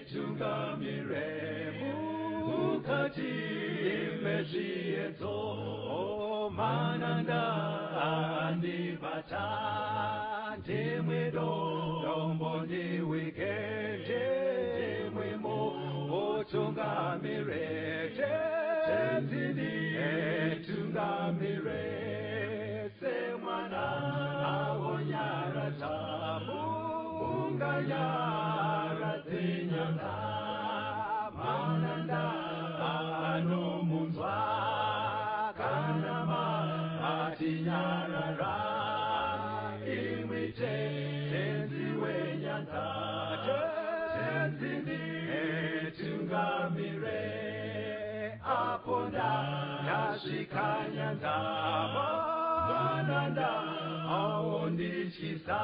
Nditungamire mukati mezviedzo, mananda andibata, ndimwe dombo ndiwike, ndimwe mutungamire, Tenzi nditungamire, semwana awonyaradza munganyaradze nyanga, mananda anomunzwa kana matinyarara, imwi Tenzi wenyanga, Tenzi nditungamire, apo ndasvika nyanza, mananda aondityisa,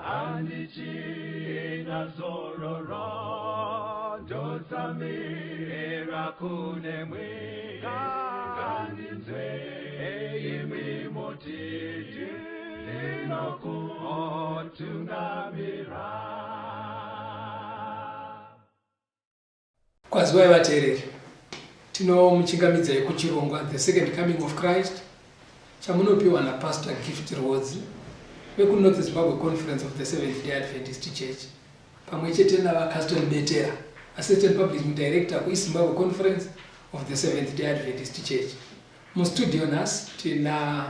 handichina zororo, ndotsamira kunemwi, ngandinzwe imwi muti ndinokutungamira. Kwaziwai vateereri, tinomuchingamidzai kuchirongwa The Second Coming of Christ chamunopiwa naPastor Gift Rwodzi vekuNorth Zimbabwe Conference of the Seventh Day Adventist Church pamwe chete naVaCaston Betera, Assistant Publishing Director kuEast Zimbabwe Conference of the Seventh Day Adventist Church. Mustudio nhasi tina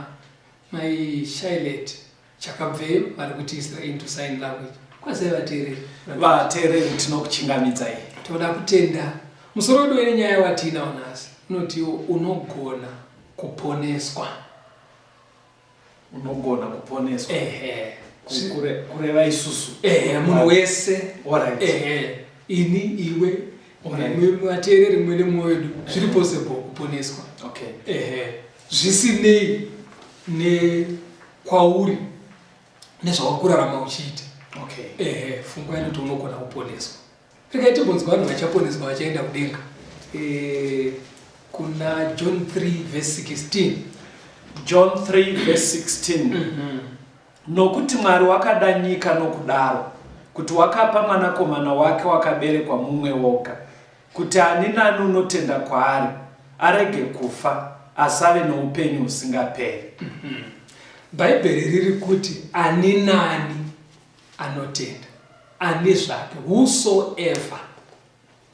Mai Shylet Chakabveyo vari kutiisira into sign language. Kwazai vateereri. Vateereri tinokuchingamidzai. Toda kutenda musoro wedu wenyaya watiinawo nhasi unotiwo unogona kuponeswa. Unogona kuponeswa. Ehe. Kureva isusu. Ehe, munhu wese. Alright. Ehe. Ini, iwe, vateereri mumwe nemumwe wedu zviri possible kuponeswa. Okay. Ehe. Zvisinei nekwauri nezvawakurarama uchiita. Okay. Ehe, fungwa inoti unogona kuponeswa. Regai timbonzwa vanhu vachaponeswa vachaenda kudenga. E, kuna John 3 verse 16. John 3 verse 16. Nokuti Mwari wakada nyika nokudaro, kuti wakapa Mwanakomana wake wakaberekwa mumwe woga, kuti ani nani unotenda kwaari arege kufa, asi ave noupenyu husingaperi. Bhaibheri riri kuti ani nani anotenda, ani zvake, whosoever.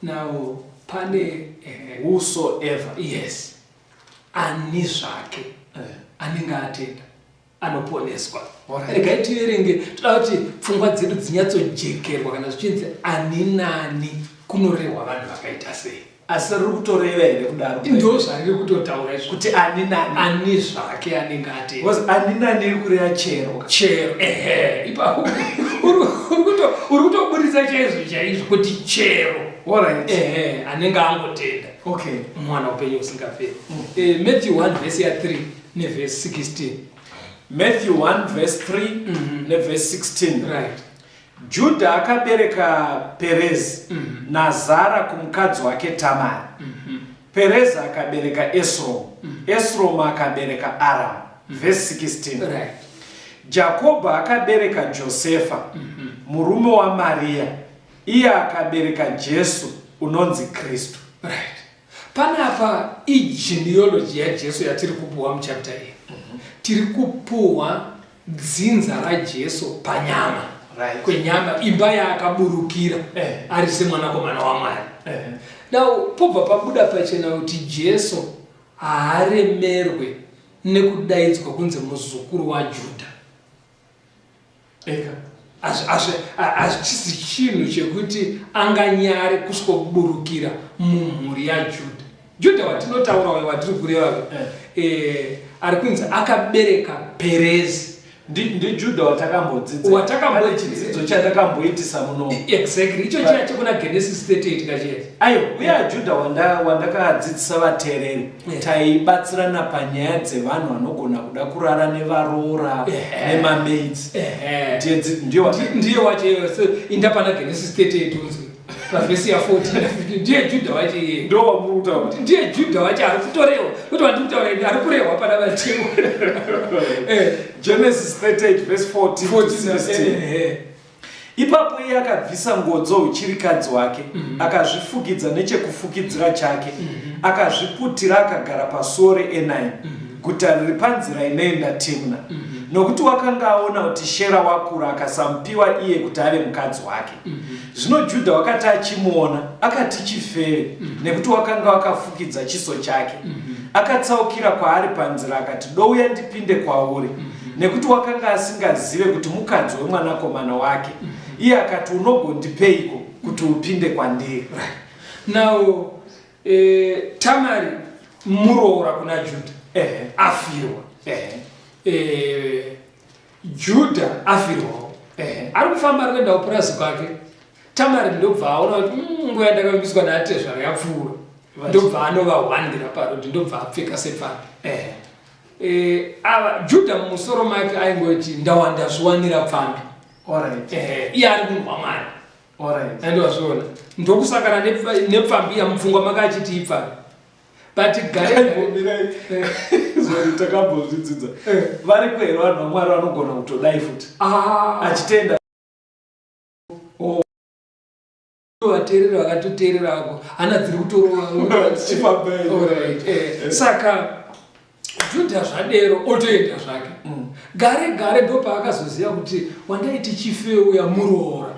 Now pane Whosoever. Yes, ani zvake anenge atenda anoponeswa. Regai tiverenge, toda kuti pfungwa dzedu dzinyatsojekerwa kana zvichinzi ani nani kunorehwa vanhu vakaita sei. Asi riri kutoreva here kudaro? Ndo zvariri kutotaura izvo. Kuti ani nani. Ani zvake anenge atenda. Because ani nani iri kureva chero. Chero, ehe. Ipapo uri kutoburitsa chaizvo chaizvo kuti chero. Alright. Ehe, anenge angotenda. Okay. Mwana upenyu usingaperi. Matthew 1 verse ya 3 neverse 16. Matthew 1 verse 3 neverse 16. Right. Judha akabereka Perezi naZara kumukadzi wake Tamari. Perezi akabereka Esromu. Esromu akabereka Aramu. Verse 16. Right. Jakobho akabereka Josefa, murume waMaria, iye akabereka Jesu unonzi Kristu. Right. Panapa igenealogy yaJesu yatiri kupuwa muchapter iyi. Tiri kupuwa dzinza raJesu panyama. Right. Kwenyama, imba yaakaburukira ari semwanakomana waMwari. Now pobva pabuda pachena kuti Jesu haaremerwe nekudaidzwa kunzi muzukuru waJudha. Eka. Hazvisi chinhu chekuti anganyare kusvikoburukira mumhuri yaJudha. Judha watinotaura uyo watiri kureva ari kunzi akabereka Perezi. NdiJudha watakambodzidza. Watakambodzidza. Pane chidzidzo chatakamboitisa muno. Exactly. Icho chiya chekuna Genesis 38 kachiya. Ayo, uya Judha wandakadzidzisa vateereri. Taibatsirana panyaya dzevanhu vanogona kuda kurara nevaroora nemamaids. Ndiye wacho iye. So, inda pana Genesis 38 unzwe. Pavhesi ya 14 na 15 ndiye Judha wacho iye. Ndo wamuri kutaura. Ndiye Judha wacho ari kutorewa. Kuti wandiri kutaura ini ari kurehwa pana Mateo. Genesis 38 verse 14 to 14 16. Ipapo iye akabvisa nguo dzouchirikadzi hwake, akazvifukidza nechekufukidzira chake, akazviputira, akagara pasuo reEnaimi, guta riri panzira inoenda Timna, nokuti wakanga aona kuti Shera wakura, akasamupiwa iye kuti ave mukadzi wake. Zvino Judha wakati achimuona, akati chifeve, nekuti wakanga wakafukidza chiso chake. Akatsaukira kwaari panzira akati, Douya ndipinde kwauri. Nekuti wakanga asingazive kuti mukadzi wemwanakomana wake. Iye akati, Unogondipeiko kuti upinde kwandiri? Right. Now, Tamari muroora kuna Judha. Afirwa. Judha afirwawo. Ari kufamba ari kuenda kupurazi kwake. Tamari ndobva aona kuti nguva yandakavimbiswa naatezvara yapfuura. Ndobva anovahwandira parodi, ndobva apfeka sepfambi. Ava Judha mumusoro make aingoti ndawanda zviwanira pfambi. Iye ari munhu waMwari. Andowazviona. Ndokusangana nepfambi yamupfungwa maka achiti ipfambi. But gare Sorry, takambozvidzidza. Variko here vanhu vaMwari vanogona kutodai futi? Achitenda. Vateerera vakatoteerera ako hana dziri kutorova. Saka Judha zvadero otoenda zvake. Gare gare ndopaakazoziva kuti wandaiti chife uya muroora.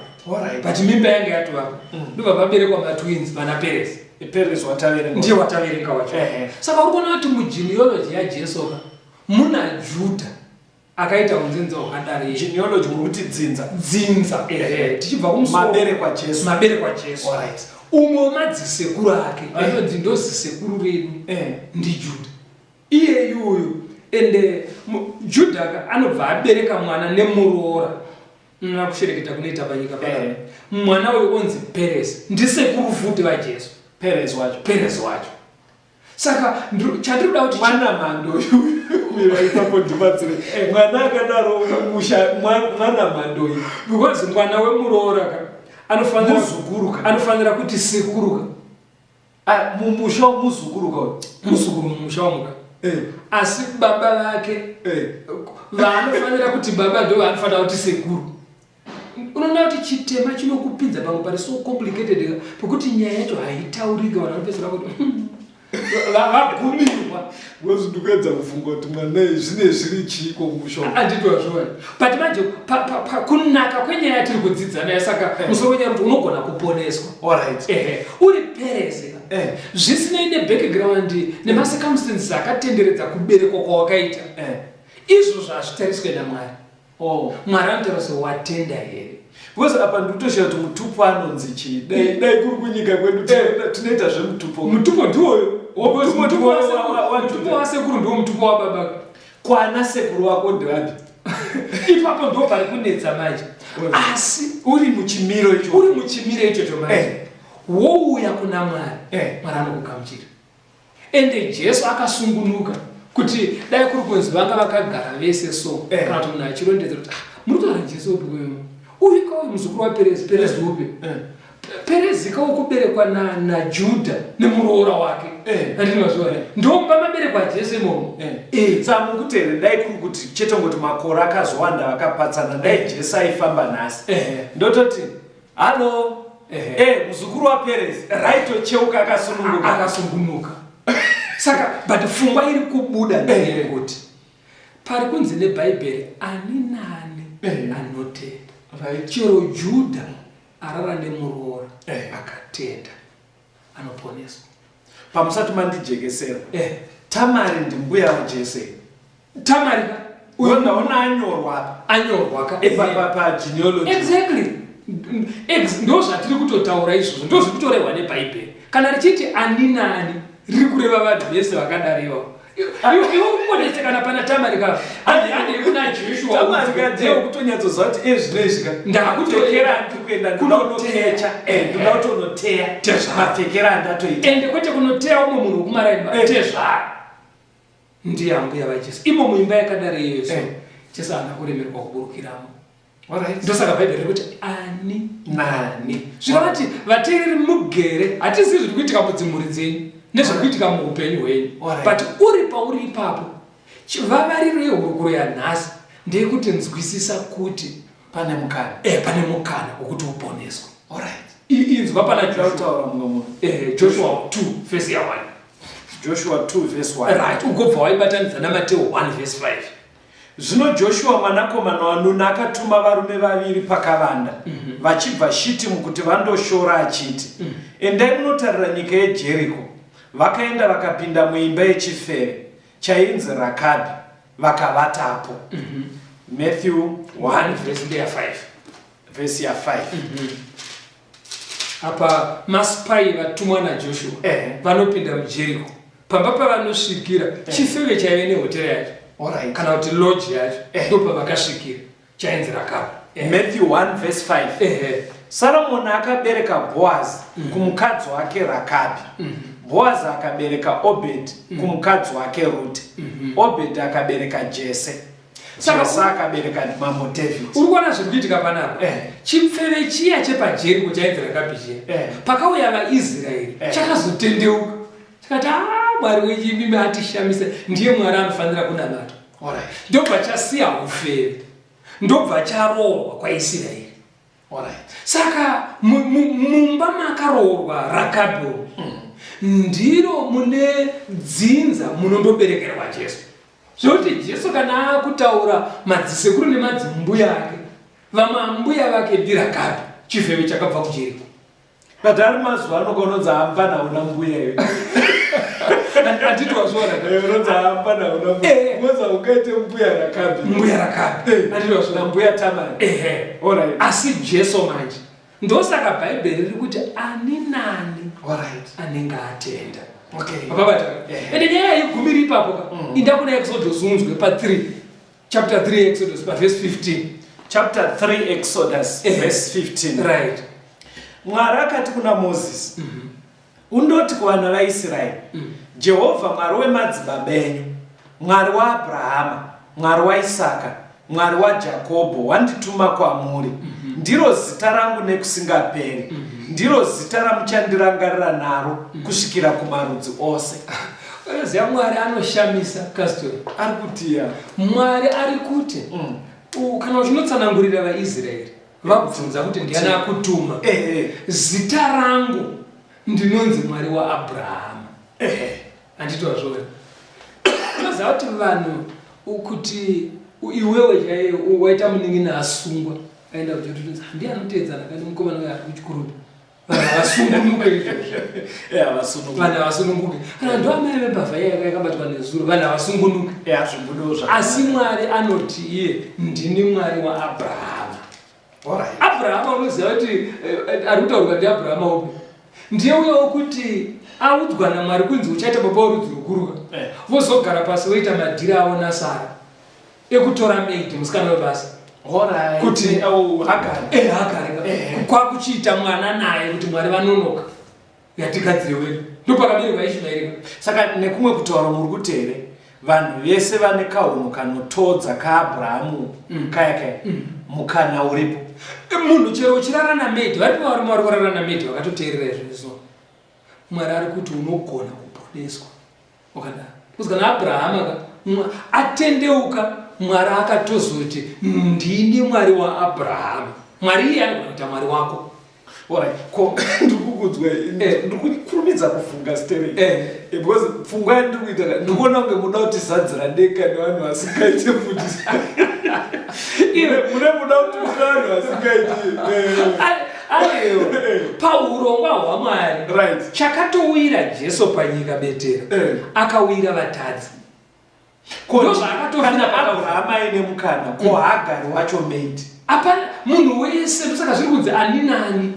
But mimba yanga yatovapo. Ndobva paberekwa matwins vana Perez. Perez wataverenga. Ndiye wataverenga wacho. Saka uri kuona kuti mugenealogy yaJesu ka muna Judha akaita unzenza hwakadari. Genealogy muri kuti dzinza. Dzinza, ehe, tichibva kumusoro. Maberekwa Jesu. Maberekwa Jesu. Umwe wemadzisekuru ake, vanonzi ndozisekuru redu, ndiJudha. Iye yuyu, ende Judha ka anobva abereka mwana nemuroora. Kushereketa kunoita panyika panapa. Mwana uyu onzi Perez, ndisekuru futi vaJesu. Perez wacho. Perez wacho. Saka chandiri kuda kuti mwana mhando uyu ipapo ndibatsire. Mwana akadaro musha mwana mhando uyu. Because mwana wemuroora ka anofanira muzukuru ka. Anofanira kuti sekuru ka. Mumusha muzukuru ka uyu. Muzukuru mumusha wamuka. Asi baba vake vaanofanira kuti baba ndo vaanofanira kuti sekuru. Unoona kuti chitema chinokupinza pamwe pari so complicated ka, pekuti nyaya yacho haitauriki, vanhu vanopedzisira kuti vagumirwa. Because ndikuedza kufunga kuti mwana zvine zviri chiiko mumusha umu. Handiti wazviona. But manje kunaka kwenyaya yatiri kudzidza nayo, saka musoro wenyaya kuti unogona kuponeswa. Uri Perez ka. Zvisinei nebackground nemacircumstances akatenderedza kuberekwa kwawakaita. Izvozvo hazvitariswe naMwari. Mwari anotaura se watenda here? Because apa ndikutoshaya kuti mutupo anonzi chii. Dai kuri kunyika kwedu tinoita zvemutupo. Mutupo ndiwoyo. Mutupo wasekuru ndiwo mutupo wababa. Kwana sekuru wako ndivapi? Ipapo ndo pari kunetsa manje. Asi uri muchimiro icho. Uri muchimiro ichocho manje. Wouya kuna Mwari. Mwari anokugamuchira. Ende Jesu akasungunuka kuti dai kuri kunzi vanga vakagara vese so, kana kuti munhu achirondedzera kuti muri kutaura Jesu upi uyu? Uyu ka uyu muzukuru waPerezi, Perezi upi? Perezi ka wokuberekwa naJudha nemuroora wake. Handiti mazviona? Ndomba maberekwa Jesu imomo. Saka muri kuti here dai kuri kuti chete ngoti makore akazowanda vakapatsana, dai Jesu aifamba nhasi. Ndototi Hallo. Muzukuru waPerez aitocheuka akasununguka. Akasungunuka. Saka but pfungwa iri kubuda ndeyekuti pari kunzi neBhaibheri ani nani anotenda. Chero Judha arara nemuroora akatenda anoponeswa. Pamusati mandijekesera. Tamari ndimbuya vaJesu. Tamari ka? Uyo ndaona anyorwa apa. Anyorwa ka? Pa genealogy. Exactly. Ndo zvatiri kutotaura izvozvo, ndo zviri kutorehwa neBhaibheri. Kana richiti ani nani, riri kureva vanhu vese vakadaro ivavo. Iwe uri kungonetsekana pana Tamari ka? Handi kuna Joshua. Tamari ka ndiye kutonyatsoziva kuti ezvino izvi ka. Ndakutokera ndiri kuenda kunotecha. Ndoda kutonoteya. Tezvara. Mapfekero andatoita. Ende kwete kunoteya umwe munhu wekumaraini. Tezvara. Ndiye ambuya vaJesu. Imo muimba yakadaro iyoyo so. Jesu haana kuremerwa kuburukiramo. Ndosaka Bhaibheri riri kuti ani nani. Zvinoreva kuti vateereri mugere hatizivi zviri kuitika mudzimhuri dzenyu nezviri kuitika muupenyu hwenyu. But uri pauri ipapo, vavariro yehurukuro yanhasi ndeyekuti nzwisisa kuti Pane mukana. Eh, pane mukana wekuti uponeswe. Alright. Inzwa pana Joshua. Taura mumwe munhu. Eh, Joshua 2 verse ya 1. Joshua 2 verse 1. Right, ugobva waibatanidza naMateo 1 verse 5. Zvino Joshua mwanakomana waNuni akatuma varume vaviri pakavanda vachibva Shitimu kuti vandoshora achiti, Endai munotarira nyika yeJeriko. Vakaenda vakapinda muimba yechifeve chainzi Rakabhi vakavatapo. Matthew 1 1 verse ndeya 5. verse ya 5. Apa maspai vatumwa naJoshua vanopinda muJeriko. Pamba pavanosvikira chifeve chaive nehotera yacho Alright. kana kuti lodge yacho ndopavakasvikira chainzi Rakabhi. Matthew 1 verse 5. Saromoni akabereka Bhoazi kumukadzi wake Rakabhi. Bhoazi akabereka Obhedhi kumukadzi wake Rute. Obhedhi akabereka Jese. Saka Jese akabereka mambo David. Uri kuona zviri kuitika panapa? Chipfeve chiya chepaJeriko chainzi Rakabhi chiya. Pakauya vaIsraeri chakazotendeuka. Chakati, ah, Mwari wechimimi atishamisa, ndiye Mwari anofanira kunamatwa. Alright. Ndobva chasiya ufeve. Ndobva charoorwa kwaIsraeri. Alright. Saka mumba makaroorwa Rakabhi ndiro mune dzinza munondoberekerwa Jesu. Zvekuti Jesu kana akutaura madzisekuru nemadzimbuya ake, vamambuya vake ndiRakabhi, chifeve chakabva kuJeriko. But ari mazuva ano kaunonzi hamba nauna mbuya iwe. Handiti wazviona? Unonzi hamba nauna mbuya. Unonzi ungaite mbuya Rakabhi. Mbuya Rakabhi. Handiti wazviona? Mbuya Tamari. Alright. Asi Jesu manje. Ndosaka Bhaibheri riri kuti ani nani Alright. anenge atenda. Okay. Wakabata? Ende nyaya haigumiri ipapo ka. Inda kuna Exodus unzwe pa 3. Chapter 3 Exodus pa verse 15. Chapter 3 Exodus verse 15. Right. Mwari akati kuna Moses, undoti kuvana vaIsraeri, Jehovha Mwari wemadzibaba enyu, Mwari waAbrahama, Mwari waIsaka, Mwari waJakobho wandituma kwamuri. Ndiro zita rangu nekusingaperi. Ndiro zita ramuchandirangarira naro kusvikira kumarudzi ose. Unoziva Mwari anoshamisa, Castor. Ari kuti ya. Mwari ari kuti kana uchinotsanangurira vaIsraeri vabvunza kuti ndiani akutuma. Zita rangu ndinonzi Mwari waAbrahama. Handiti wazviona? Unoziva kuti vanhu kuti iwewe chaiye waita munin'ina asungwa aenda kuchoti ndiye anoteedzana kani mukomana uyo ari kuchikurubi. Vanhu havasununguke izvozvo. Vanhu havasununguke. Kana ndo amai vembavha iya yakabatwa nezuro, vanhu havasungunuke. Asi Mwari anoti iye ndini Mwari waAbrahama. Abrahama unoziva kuti ari kutaurwa ndiAbrahama upi? Ndiye uyo wekuti audzwa naMwari kunzi uchaita baba werudzi rukuruka. Vozogara pasi voita madhiri avo naSara ekutora maid musikana webasa. Alright. Kuti Hagari. Hagari. Kwakuchiita mwana naye kuti Mwari vanonoka. Yatigadzire wedu. Ndopakaberekwa Ishmaeri. Saka nekumwe kutaura muri kuti here vanhu vese vane kahunhu kanotodza kaAbrahamu kaya kaya mukana uripo. Munhu chero uchirara namaid, varipo varume vari kurara namaid vakatoteerera izvozvo. Mwari ari kuti unogona kuponeswa. Wakadaro. Because kana Abrahama atendeuka, Mwari akatozoti ndini Mwari waAbrahama. Mwari iye anogona kuita Mwari wako. Alright. Ko ndikukudzwa ndikukurumidza kufunga stereki. Because pfungwa yandiri kuita ndikuona kunge muda kuti zadzira deka nevanhu vasingaite futi. Mune muda kuti mune vanhu vasingaiti. Aiwa. Paurongwa hwaMwari. Right. Chakatowira Jesu panyika betera. Akawira vatadzi. Ndozvaakatofira Abrahama aine mukana, ko Hagari wacho maid. Hapana munhu wese ndosaka zviri kunzi ani nani.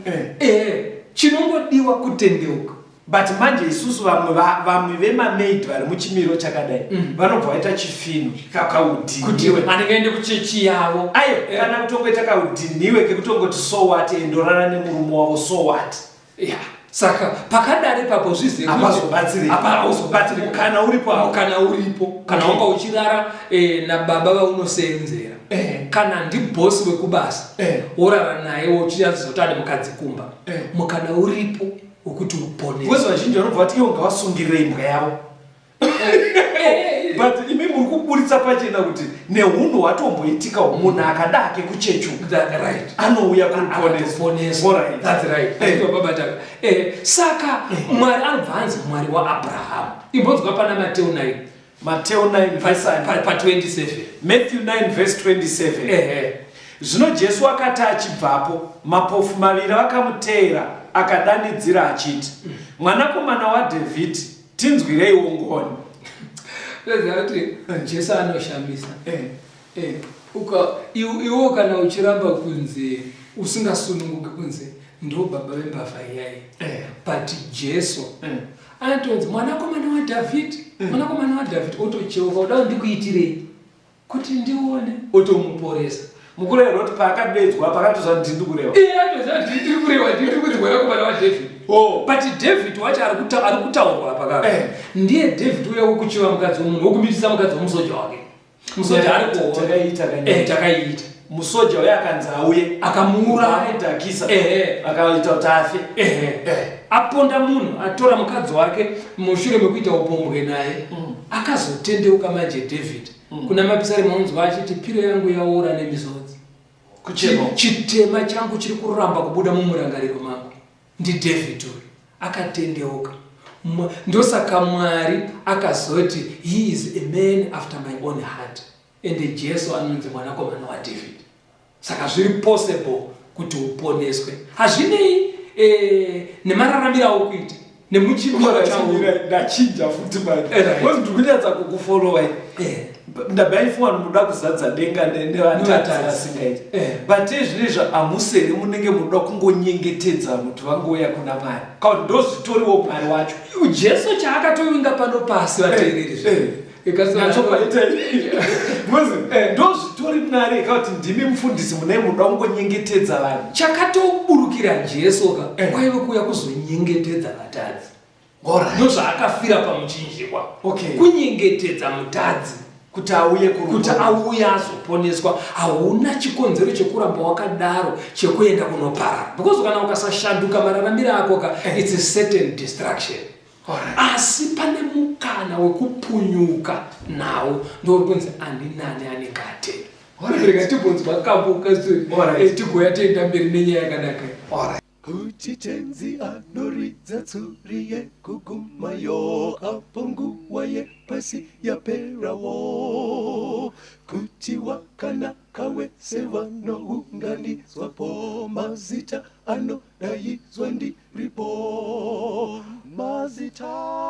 Chinongodiwa kutendeuka. But manje isusu vamwe vemamaid vari muchimiro chakadai vanobva vaita chifino kaudhiniwe. Kuti anenge aende kuchechi yavo. Ayo, kana kutongoita kaudhiniwe kekutongoti so what endorara nemurume wavo so what. Yeah. Saka pakadare papo zvizive kuti Hapazobatsiriki. Hapazobatsiriki. Mukana uripo hapo. Mukana uripo. Kana wanga uchirara nababa vaunoseenzera. Kana ndiboss wekubasa. Worara naye wochiratidza kuti ane mukadzi kumba. Mukana uripo wekuti uponese. Because vazhinji vanobva vati ivo ngavasungirire imbwa yavo. But imi muri kuburitsa pachena kuti neunhu hwatomboitika munhu akada ake kuchechuka That right. Anouya kuruponeso. Akaponeswa. Alright. That's right. Bataka. Saka Mwari anobva anzi Mwari waAbrahamu. Imbonzwa pana Mateu 9. Mateo 9 verse Pa 27. Matthew 9 verse 27. Zvino Jesu akati achibvapo, mapofu maviri vakamuteera, akadanidzira achiti, "Mwanakomana waDhavhidhi, tinzwireiwo ngoni." Toziva kuti Jesu anoshamisa. Iwo kana uchiramba kunzi usingasununguki kunzi ndo baba vembavha iyai, but Jesu anotonzi mwanakomana waDhavhidhi, mwanakomana waDhavhidhi, otocheuka, "Uda ndikuitirei kuti ndione?" Otomuporesa. Mukureva kuti paakadedzwa pakatoziva kuti ndiri kureva. Iye atoziva kuti ndiri kureva, ndiri kunzi mwanakomana waDhavhidhi. Oh. But David wacho ari kutaurwa apa kaka ndiye David uya wekuchiva mukadzi womunhu, wekumitisa mukadzi womusoja wake. Musoja ari kuona. Takaiita kanyaya. Takaiita. Musoja uye akanzi auye. Akamuuraya. Aidhakisa. Ehe. Akaita kuti afe. Ehe, aponda munhu, atora mukadzi wake mushure mekuita upombwe naye. Akazotendeuka manje David. Kuna Mapisari maunzwa achiti, "Piro yangu yaora nemisodzi." Kuchema. Chitema changu chiri kuramba kubuda mumurangariro mangu. NdiDavid uyu akatendeuka. Ndosaka Mwari akazoti, "He is a man after my own heart." Ende Jesu anonzi mwanakomana waDavid. Saka zviri possible kuti uponeswe, hazvinei nemararamiro aukuita nemuchimiro chau. Ndachinja futi manje. Right. Because ndiri kunyatsa kukufollowai. Ndabaifunga muda kuzadza denga nevatadzi. Nevatadzi. Vasingaiti. But izvinezvi hamuseri munenge muda kungonyengetedza kuti vangouya kuna Mwari, kakuti ndozvitoriwo Mwari wacho. Jesu chaakatovinga pano pasi, vateereri, Nyatsopaita, because ndozvitori Mwari, kakuti ndimi mufundisi mune muda kungonyengetedza vanhu. Chakatoburukira Jesu ka kwaive kuuya kuzonyengetedza vatadzi. Ndozvaakafira pamuchinjikwa. Kunyengetedza mutadzi. Kuti auye. Kuti auye azoponeswa. Hauna chikonzero chekuramba wakadaro, chekuenda kunoparara, because kana ukasashanduka mararamiro ako ka, it's a certain destruction. Asi pane mukana wekupunyuka nawo, ndokunzi ani nani anenge atenda. Rega tibonzwa kambo kastori, tigoya toenda mberi nenyaya yakanaka. Kuti Tenzi anoridza tsuri yekugumayo, apo nguva yepasi yaperawo, kuti wakanaka wese vanounganidzwapo, mazita anodaidzwa ndiripo, mazita,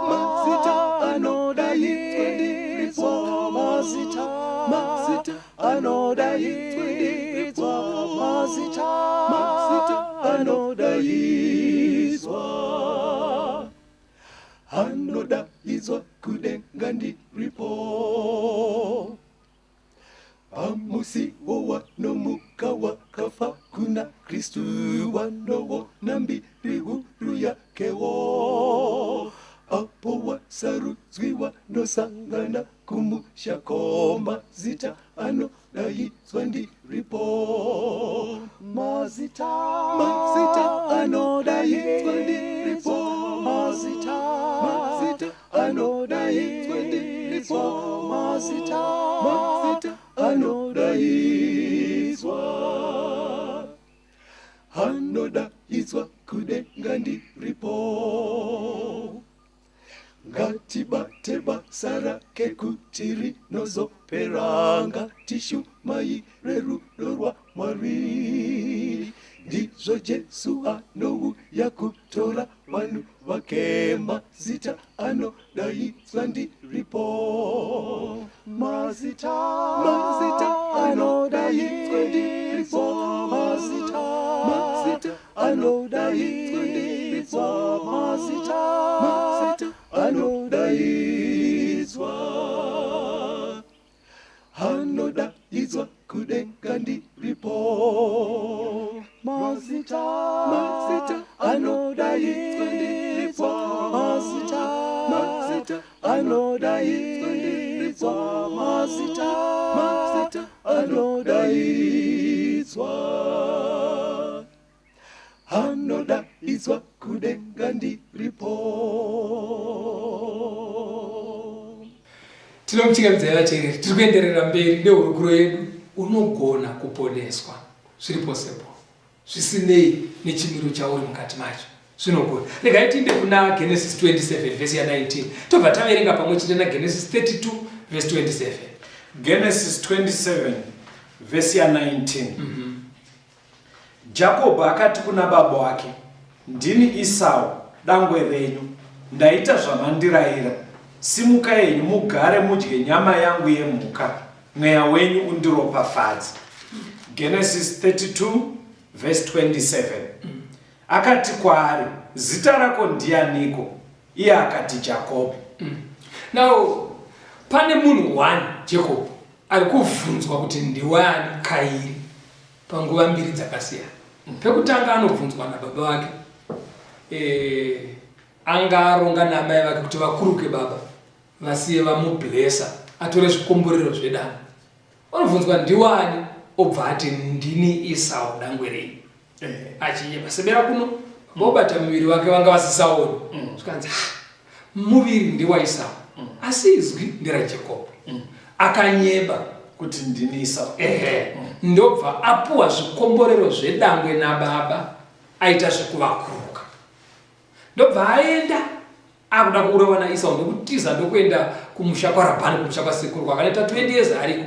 mazita anodaidzwa ndiripo, mazita, mazita anodaidzwa ndiripo, mazita, mazita anodaidzwa, anodaidzwa kudenga ndiripo. Pamusiwo wanomuka wakafa kuna Kristu, wanoona mbiri huru yakewo, apo wasarudzwi wanosangana kumushako, mazita anodaidzwa ndiripo, mazita, mazita anodaidzwa ndiripo, mazita, mazita anodaidzwa ndiripo, mazita, mazita anodaidzwa, anodaidzwa kudenga ndiripo. Ngatibate basa rake kuti rinozopera, ngatishumai rerudo rwaMwari. Ndizvo Jesu anouya kutora vanhu vake, mazita anodaidzwa ndiripo, mazita, mazita anodaidzwa ndiripo, mazita, mazita anodaidzwa ndiripo, mazita, mazita anodaidzwa, anodaidzwa kudenga ndiripo, mazita, mazita anodaidzwa ndiripo, mazita, mazita anodaidzwa ndiripo, mazita, mazita anodaidzwa, anodaidzwa kudenga ndiripo. Tinomuchingamidzai vateereri, tiri kuenderera mberi nehurukuro yedu. Unogona kuponeswa, zviri possible, zvisinei nechimiro chauri mukati macho, zvinogona. Regai tiinde kuna Genesis 27 vhesi ya 19, tobva taverenga pamwe chete naGenesis 32 vhesi 27. Genesis 27 vhesi ya 19. Jakobho akati kuna baba wake, Ndini Isau, dangwe renyu. Ndaita zvamandirayira. Simukai henyu mugare mudye nyama yangu yemhuka, mweya wenyu undiropafadze. Genesis 32 verse 27. Akati kwaari, Zita rako ndianiko? Iye akati, Jakobho. Now, pane munhu one, Jacob, ari kuvhunzwa kuti ndiwe ani kairi panguva mbiri dzakasiyana. Pekutanga anobvunzwa nababa vake e, anga aronga naamai vake kuti vakuruke baba vasiye vamublesa atore zvikomborero zvedangwe. Anobvunzwa ndiwani obva ati ndini Isau dangwe renyu. Achinyeba sebera kuno vobata muviri wake vanga vasisaoni. Zvikanzi muviri ndewaIsau asi izwi nderaJakobo. Akanyeba kuti ndini Isau. Ehe. Ndobva apuwa zvikomborero zvedangwe nababa aita zvekuvakuruka. Ndobva aenda akuda kuurawa naIsau ndokutiza ndokuenda kumusha kwaRabhani kumusha kwasekuru kwakanoita 20 years ariko.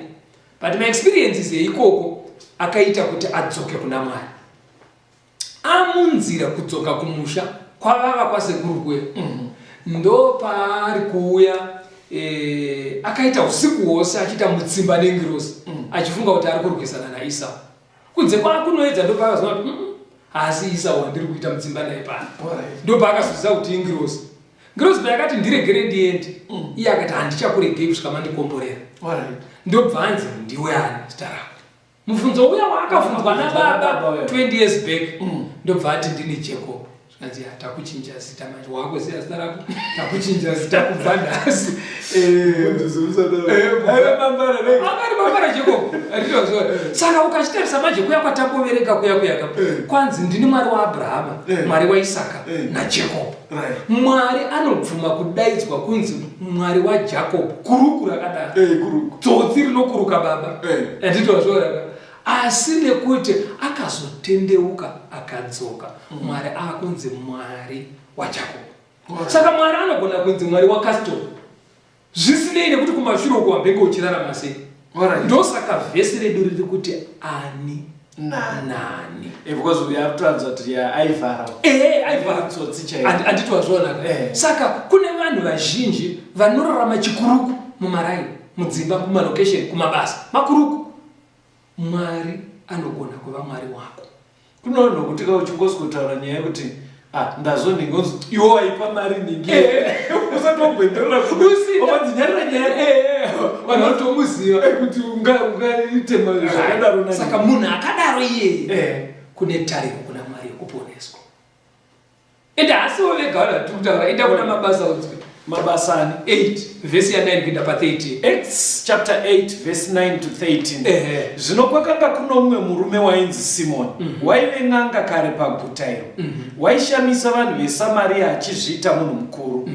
But maexperiences eikoko akaita kuti adzoke kuna Mwari. Amunzira kudzoka kumusha kwavava kwasekuru kuya. Ndopaari kuuya akaita usiku hwose achiita mutsimba nengirozi achifunga kuti ari kurwisana naIsau. Kunze kwakunoedza ndopaakazoona kuti haasi Isau wandiri kuita mutsimba naye pano. Ndopaakazoziva kuti ingirozi. Ngirozi payakati ndiregere ndiende, iye akati handichakuregei kusvika mandikomborera. Ndobva anzi ndiwe ani zita rako? Mubvunzo uya waakabvunzwa nababa 20 years back. Ndobva ati ndini Jacob. Zvikanzi ya takuchinja zita manje, wakuziva zita rako, takuchinja zita kubva nhasi. Angari mambara Jacob. Anditoziva. Saka ukachitarisa manje kuya kwatamboverenga kuya kuya ka. Kwanzi ndini Mwari waAbrahama, Mwari waIsaka naJacob. Mwari anobvuma kudaidzwa kunzi Mwari waJacob, kuruku rakadaro. Tsotsi rinokuruka baba. Anditoziva ka. Asi nekuti akazotendeuka akadzoka, Mwari akunzi Mwari waJacob. Saka Mwari anogona kunzi Mwari waCastor. Zvisinei nekuti kumashure uko wambenge uchirarama sei. Ndosaka vhesi redu riri kuti ani nani. Because uyu ari kutoratidza kuti ya aivhara. Aivhara. Tsotsi chaiyo. Anditi wazviona ka? Saka kune vanhu vazhinji vanorarama chikuruku mumaraini, mudzimba, mumalokesheni, kumabasa, makuruku. Mwari anogona kuva Mwari wako. Kune vanhu vokuti ka uchingosikotaura nyaya yekuti ndazonhingi onzi iwe waipa mari nhingi. Usati wamboenderera Usina. Wapanzinyarira nyaya. Vanhu vanotomuziva. Kuti ungaite zvakadaro nani. Saka munhu akadaro iyeye kune tariro kuna Mwari yekuponeswa. Ende haasiwo vega vanhu vatiri kutaura, enda kuna Mabasa unzwe. Mabasa ani? 8 vhesi ya 9 kuenda pa 13. Acts chapter 8 verse 9 to 13. Zvino kwakanga kuno mumwe murume wainzi Simoni, waive n'anga kare paguta iro, waishamisa vanhu veSamaria achizviita munhu mukuru.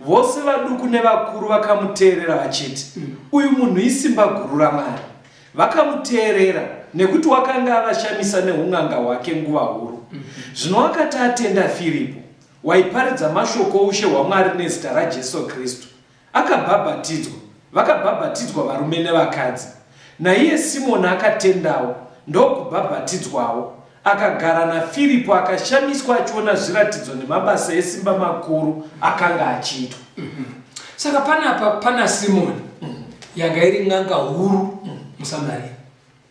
Vose vaduku nevakuru vakamuteerera vachiti, Uyu munhu isimba guru raMwari. Vakamuteerera, nekuti wakanga avashamisa neun'anga hwake nguva huru. Zvino akati atenda Firipo, waiparidza mashoko oushe hwaMwari nezita raJesu Kristu, akabhabhatidzwa, vakabhabhatidzwa varume nevakadzi. Naiye Simoni akatendawo, ndokubhabhatidzwawo, akagara naFiripo, akashamiswa achiona zviratidzo nemabasa esimba makuru akanga achiitwa. Saka panapa pana Simoni yanga iri n'anga huru muSamaria.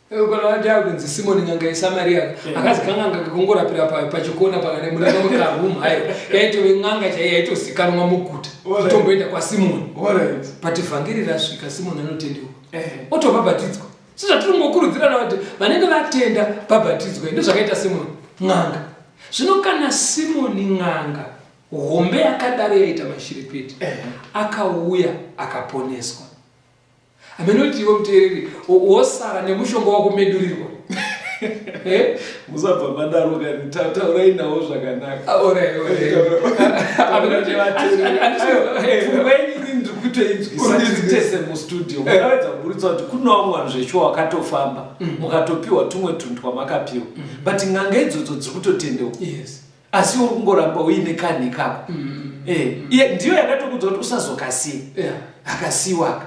Kana vati akunzi Simoni n'anga yeSamaria, akazi kan'anga kekungorapira pachikona pakane mune kamwe karoom hayo, yaitove n'anga chaiyo yaitozikanwa muguta. Kutomboenda kwaSimoni. But vhangeri rasvika, Simoni anotendeuka. Otobhabhatidzwa. Sezvatiri kungokurudzirana kuti vanenge vatenda bhabhatidzwe, ndozvakaita Simoni n'anga. Zvino kana Simoni n'anga hombe yakadaro yaita mashiripiti, akauya akaponeswa. Amenoti iwe muteereri wosara nemushonga wako medurirwa. Musabva madaro kani, taurai navo zvakanaka. Alright, alright. Amenoti, ati, ati, ati, Pfungwa yenyu ndiri kutoinzwisa tiri tese mustudio eh. mukawedza kuburitsa kuti kune vamwe vanhu zveshuwa wakatofamba mm. mukatopiwa tumwe tunhu twamakapiwa mm. but n'anga idzodzo dziri kutotendeuka asi uri kungoramba uine kanhi kako mm. eh, iye ndiyo yakatokudza kuti usazokasiya akasiwaka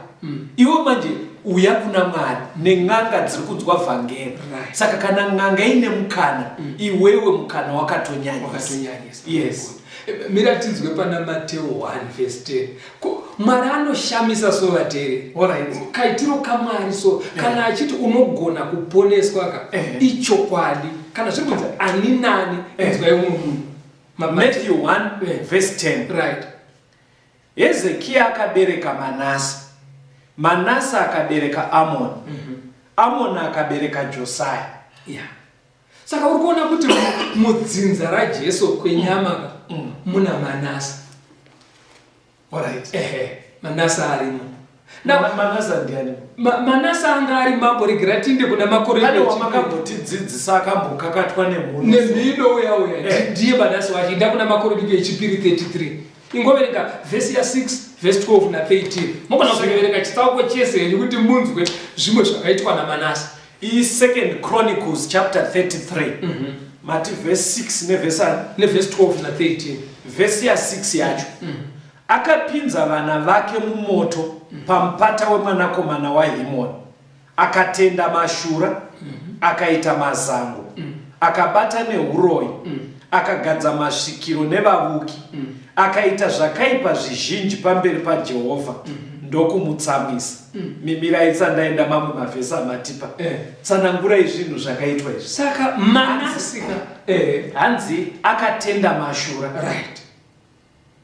iwe manje uya kuna mwari nen'anga dziri kunzwa vhangeri saka kana n'anga ine mukana iwewe mukana wakatonyanyisa yes mira tinzwe pana Mateo 1 verse 10 Ko, mwari anoshamisa so vateereri Alright. kaitiro kamwari so kana achiti unogona kuponeswa ka Eh. ichokwadi kana zviri kunzi ani nani Eh. inzwai umwe munhu Matthew 1 Eh. verse 10 right Hezekiya akabereka Manase, Manase akabereka Amoni, Amoni akabereka Josiah. yeah. Saka uri kuona kuti mudzinza raJesu kwenyama ka mm. muna Manasa. Alright. Ehe, Manasa arimo. Na Manasa ndiani? Ma, Manasa anga ari mambo regira tiinde kuna makore. Pane wamakambotidzidzisa akambokakatwa nemhino. Nemhino uya uya. Eh. Ndiye Manasa wacho. Inda kuna makore echipiri 33. Ingoverenga vhesi ya 6 vhesi 12 na 13. Mogona kuverenga chitsauko chese henyu kuti munzwe zvimwe zvakaitwa naManasa. I Second Chronicles chapter 33 mm -hmm. mati verse 6 nevhesi ani nevhesi 12 na 13 vhesi ya 6 yacho mm -hmm. akapinza vana vake mumoto mm -hmm. pamupata wemwanakomana wahimoni akatenda mashura mm -hmm. akaita mazango mm -hmm. akabata neuroyi mm -hmm. Akagadza masvikiro nevavuki, mm. akaita zvakaipa zvizhinji pamberi paJehovha mm. ndokumutsamwisa. Mm. Mimirai tsandaenda mamwe mavhesi amatipa. Eh. Tsanangurai zvinhu zvakaitwa izvi. Saka Manase eh. hanzi akatenda mashura. Right.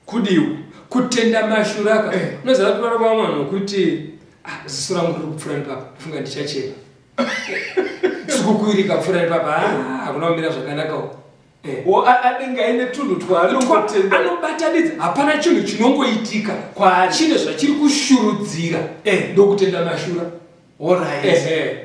Kudiwa. Kutenda mashura ka. Eh. Unoziva kuti vana vamwe vanhu kuti ah, ziso rangu riri kupfura nepapa funga ndichachema. Tsikukuiri kapfura nepapa ah, hakuna kumira zvakanaka uko. Eh. Wo anenge aine tunhu twaanongotenda. Anobatanidza hapana chinhu chinongoitika kwaari. Chine zvachiri kushurudzira. Eh. Ndokutenda mashura. All right. Eh.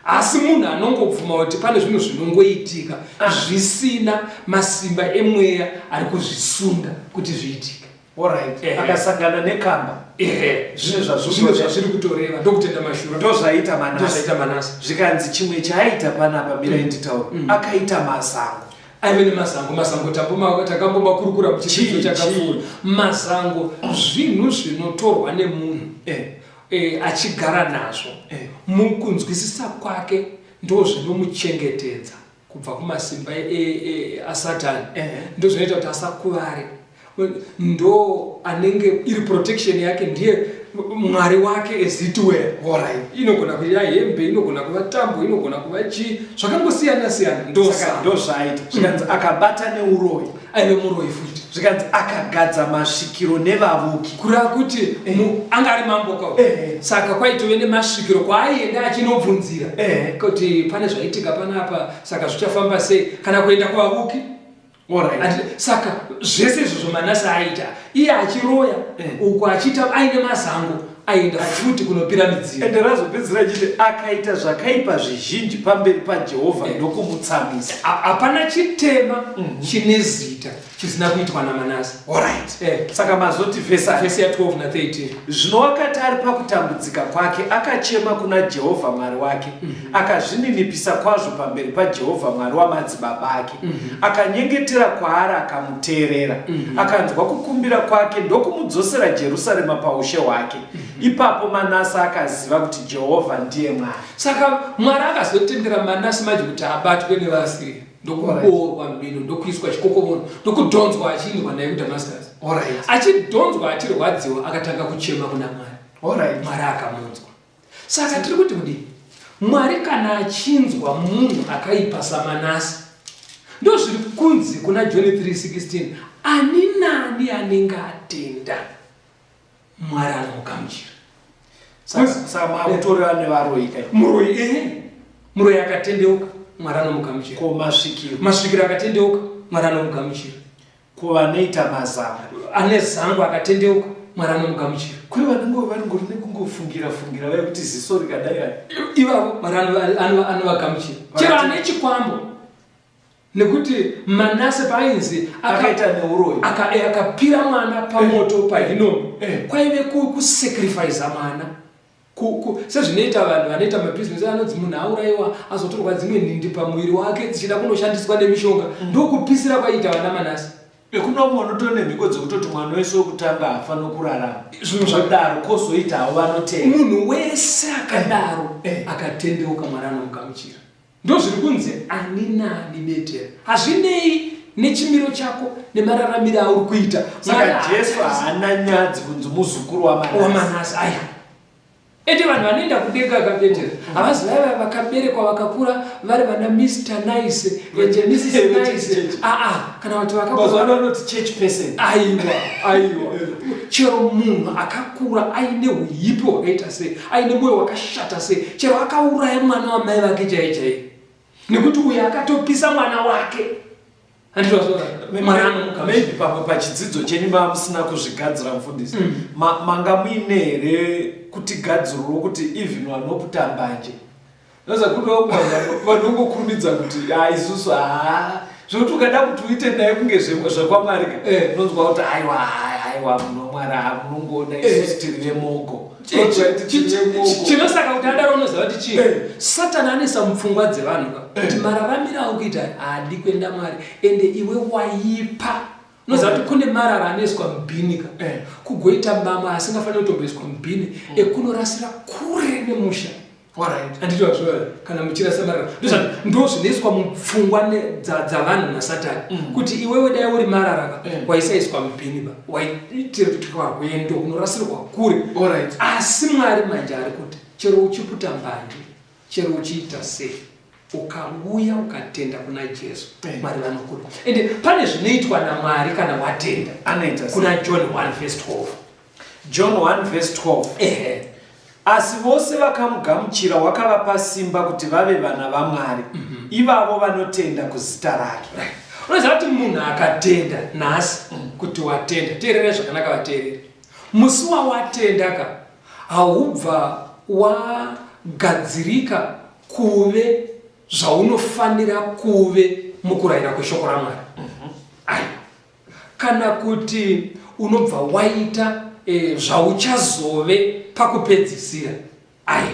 Asi munhu anongobvuma kuti pane zvinhu zvinongoitika ah. zvisina masimba emweya ari kuzvisunda kuti zviitike. Alright. Akasangana nekamba. Ehe. Zvine zvazvino zvazviri kutoreva ndokutenda mashura. Ndozvaita Manase. Ndozvaita Manase. Zvikanzi chimwe chaaita panapa mirai mm. nditaure. Mm. Akaita mazango. Aive nemazango, mazango takambomakurukura muchidzidzo chakapfuura. Mazango zvinhu zvinotorwa nemunhu. Eh. E, achigara nazvo e. Mukunzwisisa kwake ndozvinomuchengetedza kubva kumasimba e, e, asatani e. Ndozvinoita kuti asakuvare, ndo anenge iri protection yake, ndiye mwari wake as it were. Alright. Inogona kuva hembe, inogona kuva tambo, inogona kuva chii, zvakangosiyana siyana. Ndozvaaita. Zvikanzi akabata neuroyi. Aive muroyi futi. Zvikanzi akagadza masvikiro nevavuki. Kureva kuti eh. anga ari mambo ka eh. Saka kwaitove nemasvikiro kwaaienda achinobvunzira eh. kuti pane zvaitika panapa, saka zvichafamba sei, kana kuenda kuvavuki. Alright. Saka zvese izvozvo Manase aiita, iye achiroya uku achiita aine mazango, aienda futi kunopira midzimu. Ende razopedzisira achiti akaita zvakaipa zvizhinji pamberi paJehovha ndokumutsamwisa. Hapana chitema mm -hmm. chine zita chisina kuitwa naManase. Alright. Eh. Saka mazoti vhesi vhesi ya 12 na 13. Zvino wakati ari pakutambudzika kwake akachema kuna Jehovha Mwari wake mm -hmm. akazvininipisa kwazvo pamberi paJehovha Mwari wamadzibaba ake mm -hmm. akanyengetera kwaari akamuteerera mm -hmm. akanzwa kukumbira kwake ndokumudzosera Jerusarema paushe hwake mm -hmm. Ipapo Manase akaziva kuti Jehovha ndiye Mwari. Saka Mwari akazotendera Manase manje kuti abatwe nevaAsiria ndokuboorwa mhino ndokuiswa chikokomono ndokudhonzwa achiindwa naye kuDamascus. Alright. Achidhonzwa achirwadziwa akatanga kuchema kuna Mwari. Alright. Mwari akamunzwa. Saka tiri kuti kudii? Mwari kana achinzwa munhu akaipa saManase, ndozviri kunzi kuna John 3:16, ani nani anenge atenda Mwari anomugamuchira. Saka makutoreva nevaroyi kai? Muroyi ehe. Muroyi akatendeuka, Mwari anomugamuchira. Ko masvikiro? Masvikiro akatendeuka, Mwari anomugamuchira. Ko vanoita mazango? Ane zango akatendeuka, Mwari anomugamuchira. Kune vanenge varingori nekungofungira fungira vaya kuti ziso rikadai ivavo Mwari anovagamuchira. Chero ane chikwambo. Nekuti Manase paainzi akaita neuroyi akapira aka mwana pamoto eh, paHinomi eh. kwaive kusacrifice mwana sezvinoita vanhu vanoita mabhizinesi anonzi munhu aurayiwa azotorwa dzimwe nhindi pamuviri wake dzichida kunoshandiswa nemishonga mm. ndokupisira kwaiita vana Manase. Kune vamwe vanotori nemhiko dzekutoti mwana wese wekutanga haafaniri kurarama. Zvinhu zvakadaro kozoitawo vanotenda. Munhu wese akadaro eh, eh. akatendeuka Mwari anomugamuchira. Ndozviri kunzi ani nani betera. Hazvinei nechimiro chako nemararamire auri kuita. Saka Jesu haana nyadzi kunzi muzukuru waManase. WaManase aiwa. Ende vanhu vanoenda kudenga kaPetero havazi vaya vakaberekwa vakakura vari vana Mr Nice and Mrs Nice aa kana kuti vakakura vanoti church person. Aiwa aiwa chero munhu akakura aine huipi hwakaita sei aine mwoyo wakashata sei chero akauraya mwana wamai vake chaiye chaiye nekuti uyo akatopisa mwana wake Maybe pamwe pachidzidzo chenyu mava musina kuzvigadzira mufundisi mm. manga muine here kutigadziriro kuti even vanoputa mbanje noza kune vamwe vanhu vanongokurumidza kuti ha isusu haa zvekuti ukada kuti uite naye kunge zvekwamwari ka eh. unonzwa kuti aiwa aiwa munomwari ha munongoona eh. isusu tiri vemogo Chinosaka kuti adaro unoziva kuti chii? Eh. Satani anoisa mupfungwa dzevanhu ka kuti eh. mararamiro aukuita haadi kuenda Mwari ende iwe waipa unoziva kuti kune marara anoiswa mubhini ka eh. kugoita mamwe asingafaniri kutomboiswa mubhini mm. ekunorasira kure nemusha Handiti wazviona kana muchirasa marara ndo zvinoiswa mupfungwa dzavanhu nasatani mm. kuti iwewe dai uri marara ka mm. waisaiswa mubhini ba waitirwa rwendo unorasirwa kure asi mwari manje ari kuti chero uchiputa mbanje chero uchiita sei ukauya ukatenda kuna jesu eh. mwari vanokuda ende pane zvinoitwa namwari kana watenda kuna john 1 vese 12 John 1 verse 12. Ehe. Asi vose vakamugamuchira wakavapa simba kuti vave vana vaMwari, mm -hmm. ivavo vanotenda kuzita rake. Right. Unoziva kuti munhu akatenda nhasi mm. kuti watenda, teererai zvakanaka vateereri. Musi wawatenda ka haubva wagadzirika kuve zvaunofanira kuve mukurayira kweshoko raMwari. Mm -hmm. Aiwa. Kana kuti unobva waita e, zvauchazove pakupedzisira. Aiwa.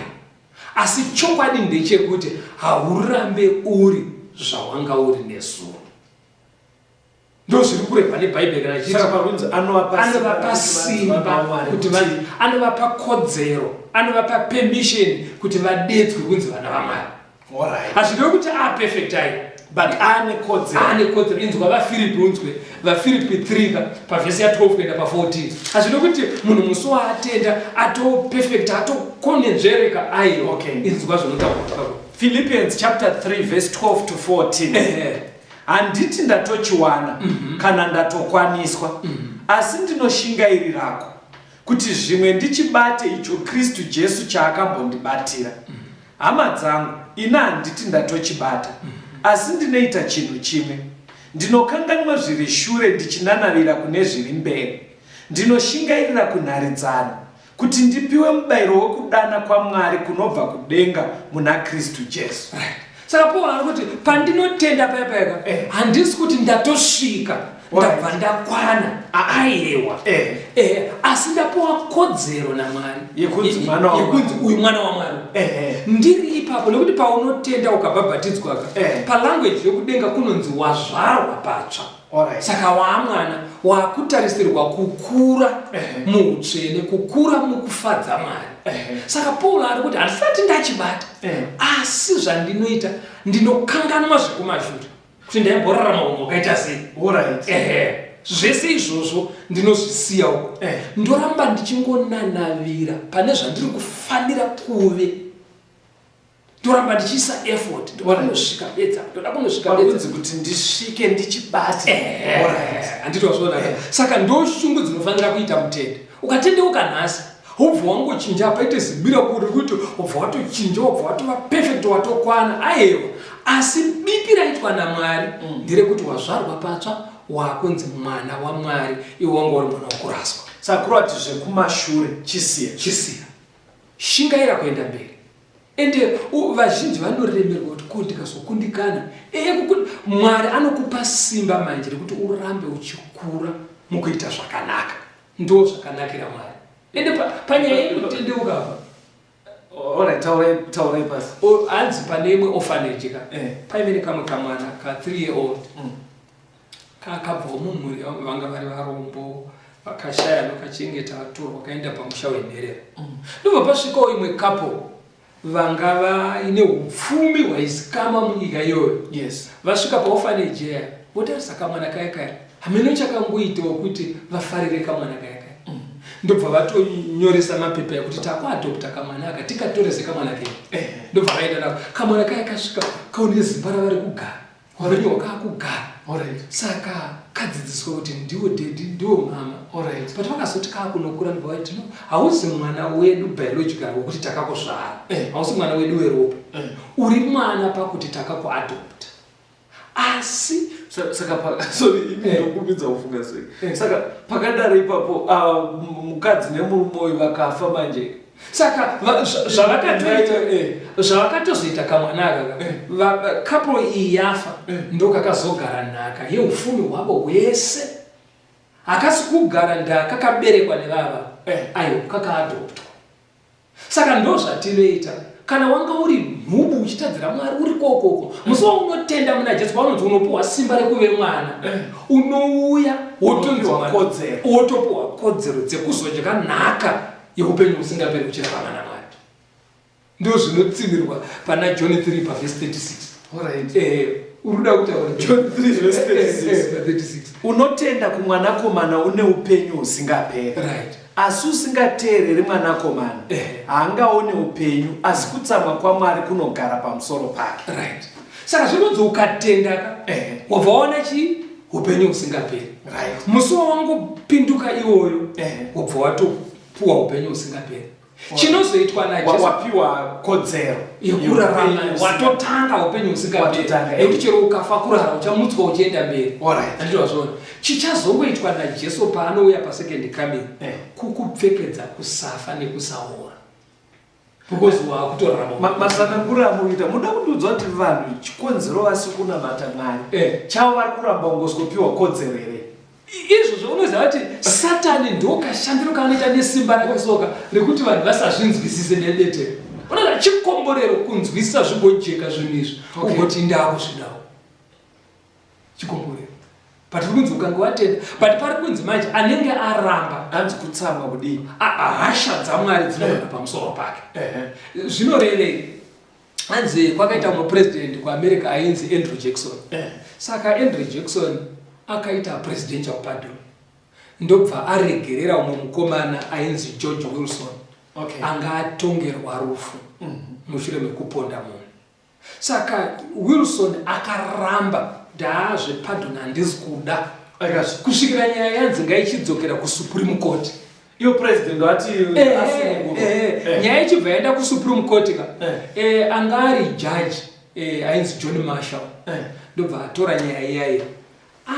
Asi chokwadi ndechekuti haurambe uri zvawanga uri nezuro. Ndozviri kurehwa neBhaibheri kana ichiti anovapa simba kuti vanzi anovapa kodzero, anovapa permission kuti vadedzwe kunzi vana vaMwari. Hazvirevi kuti aperfect ayi but ane kodzero ane kodzero inzwa vafiripi unzwe vafiripi 3 ka pavhesi ya 12 kuenda pa14 hazvirevi kuti munhu musi waatenda atoperfect atokonenzvereka aiwa okay. inzwa zvinotaurwa Philippians chapter 3 verse 12 to 14 handiti ndatochiwana mm -hmm. kana ndatokwaniswa mm -hmm. asi ndinoshingairirako kuti zvimwe ndichibate icho Kristu Jesu chaakambondibatira mm -hmm. Hama dzangu, ini handiti ndatochibata, asi ndinoita chinhu chimwe, ndinokanganwa zviri shure ndichinanavira kune zviri mberi, ndinoshingairira kunharidzano, kuti ndipiwe mubayiro wokudana kwaMwari kunobva kudenga muna Kristu Jesu. Right. Saka Paul ari kuti pandinotenda paya paya ka eh. handisi kuti ndatosvika ndabva ndakwana aiwa eh. eh, asi ndapiwa kodzero namwari yekunzi mwana yekunzi uyu mwana wamwari ndiri ipapo nekuti paunotenda ukabhabhatidzwa ka palanguage yokudenga kunonzi wazvarwa patsva saka waamwana wakutarisirwa kukura muutsvene kukura mukufadza mwari saka paul ari kuti handisati ndachibata asi zvandinoita ndinokanganwa zvekumashure kuti ndaimborarama unhu wakaita sei ehe zvese izvozvo ndinozvisiya uko eh. ndoramba ndichingonanavira pane zvandiri kufanira kuve ndoramba ndichiisa effort ndoda kunosvika bedza ndoda kunosvika bedza kuti ndisvike ndichibate handiti wazviona eh. saka ndoshungu dzinofanira kuita mutende ukatendeuka nhasi wobva wangochinja paite zimira kuri kuti wobva watochinja wobva watova perfect watokwana ayewa asi bipi raitwa namwari mm. nderekuti wazvarwa patsva wakunzi mwana wamwari iwe wanga uri mwana wokuraswa saka kureva kuti zvekumashure chisiya chisiya shingaira kuenda mberi. Ende vazhinji vanoremerwa kuti ko ndikazokundikana. Mwari anokupa simba manje rekuti urambe uchikura mukuita zvakanaka. Ndo zvakanakira Mwari. Ende panyaya yekutendeuka apa. Alright, taurai pasi. Hanzi pane imwe orphanage ka. Paive nekamwe kamwana ka 3 year old. Kakabvawo mumhuri vanga vari varombo vakashaya vakachengeta vatorwa kaenda pamusha wenherera. Ndobva pasvikawo imwe couple vanga vaine upfumi hwaizikamwa munyika iyoyo. Yes. Vasvika paorphanage iya votarisa kamwana kaya kaya. Hameno chakangoitawo kuti vafarire kamwana kaya kaya. Ndobva vatonyoresa mapepa ekuti takuadopta kamwana aka tikatore sekamwana kedu. Ndobva vaenda nako. Kamwana kaya kasvika kaone zimba ravari kugara. Upenyu hwakakugara. Alright. Saka kadzidziswa kuti ndiwo daddy, ndiwo mama. Alright. But vakazoti kakunokura ndobva vaiti no, hausi mwana wedu biological wekuti takakuzvara. Hausi mwana wedu weropa. Uri mwana pakuti takakuadopta. Asi saka sorry, imi ndokumbidza kufunga sei. Saka pakadaro ipapo mukadzi nemurume uyu vakafa manje. Saka zvavakatozoita kamwana aka, couple iyi yafa, ndokakazogara nhaka yeupfumi hwavo hwese. Hakasi kugara ndaka kakaberekwa nevava, aiwa, kakaadoptwa. Saka ndozvatinoita. Kana wanga uri nhubu uchitadzira Mwari uri kokoko, musi waunotenda muna Jesu paunonzi unopuwa simba rekuve mwana, unouya wotopiwa kodzero, wotopiwa kodzero dzekuzodya nhaka yeupenyu husingaperi uchirarama naMwari. Ndo zvinotsinirwa pana John 3 pavhesi 36. Alright. Uri kuda kutaura John 3 verse 36. 36. Unotenda kumwanakomana une upenyu husingaperi. Right. Asi usingateereri mwanakomana haangaone upenyu, asi kutsamwa kwaMwari kunogara pamusoro pake. Right. Saka zvinonzi ukatenda ka, wabva waona chii? Upenyu husingaperi. Right. Musi wawangopinduka iwoyo, wabva watopuwa upenyu husingaperi. Chinozoitwa naJesu, Wapiwa kodzero yekurarama, watotanga upenyu husingaperi. Nekuti chero ukafa kurara uchamutswa uchienda mberi. Alright. Handiti wazviona? Chichazongoitwa naJesu paanouya pasecond coming, kukupfekedza kusafa nekusaora. Because wakutorarama. Masananguriro amunoita, munoda kundiudza kuti vanhu chikonzero vasi kunamata Mwari, chavo vari kuramba kungosikopiwa kodzero here? Izvozvo unoziva kuti Satani ndokashandiro kaanoita nesimba rake soka rekuti vanhu vasazvinzwisise nedetero. Unoziva chikomborero kunzwisisa zvigojeka zvinhu izvi, ugoti ndakuzvidawo. Chikomborero. But uri kunzi ukange watenda, but pari kunzi manje anenge aramba anzi kutsamwa kudii? Hasha dzaMwari dzinogara pamusoro pake. Zvinorevei? Anzi kwakaita mumwe president kuAmerica ainzi Andrew Jackson. Saka Andrew Jackson akaita presidential pardon, ndobva aregerera umwe mukomana ainzi George Wilson. Anga atongerwa rufu mushure mekuponda munhu. Saka Wilson akaramba ndaazve pardon handisi kuda, kusvikira nyaya yanzi ngaichidzokera kuSupreme Court. Iyo president vati asunungurwa. Nyaya ichibva yaenda kuSupreme Court ka, anga ari judge ainzi John Marshall. Ndobva atora nyaya iyayi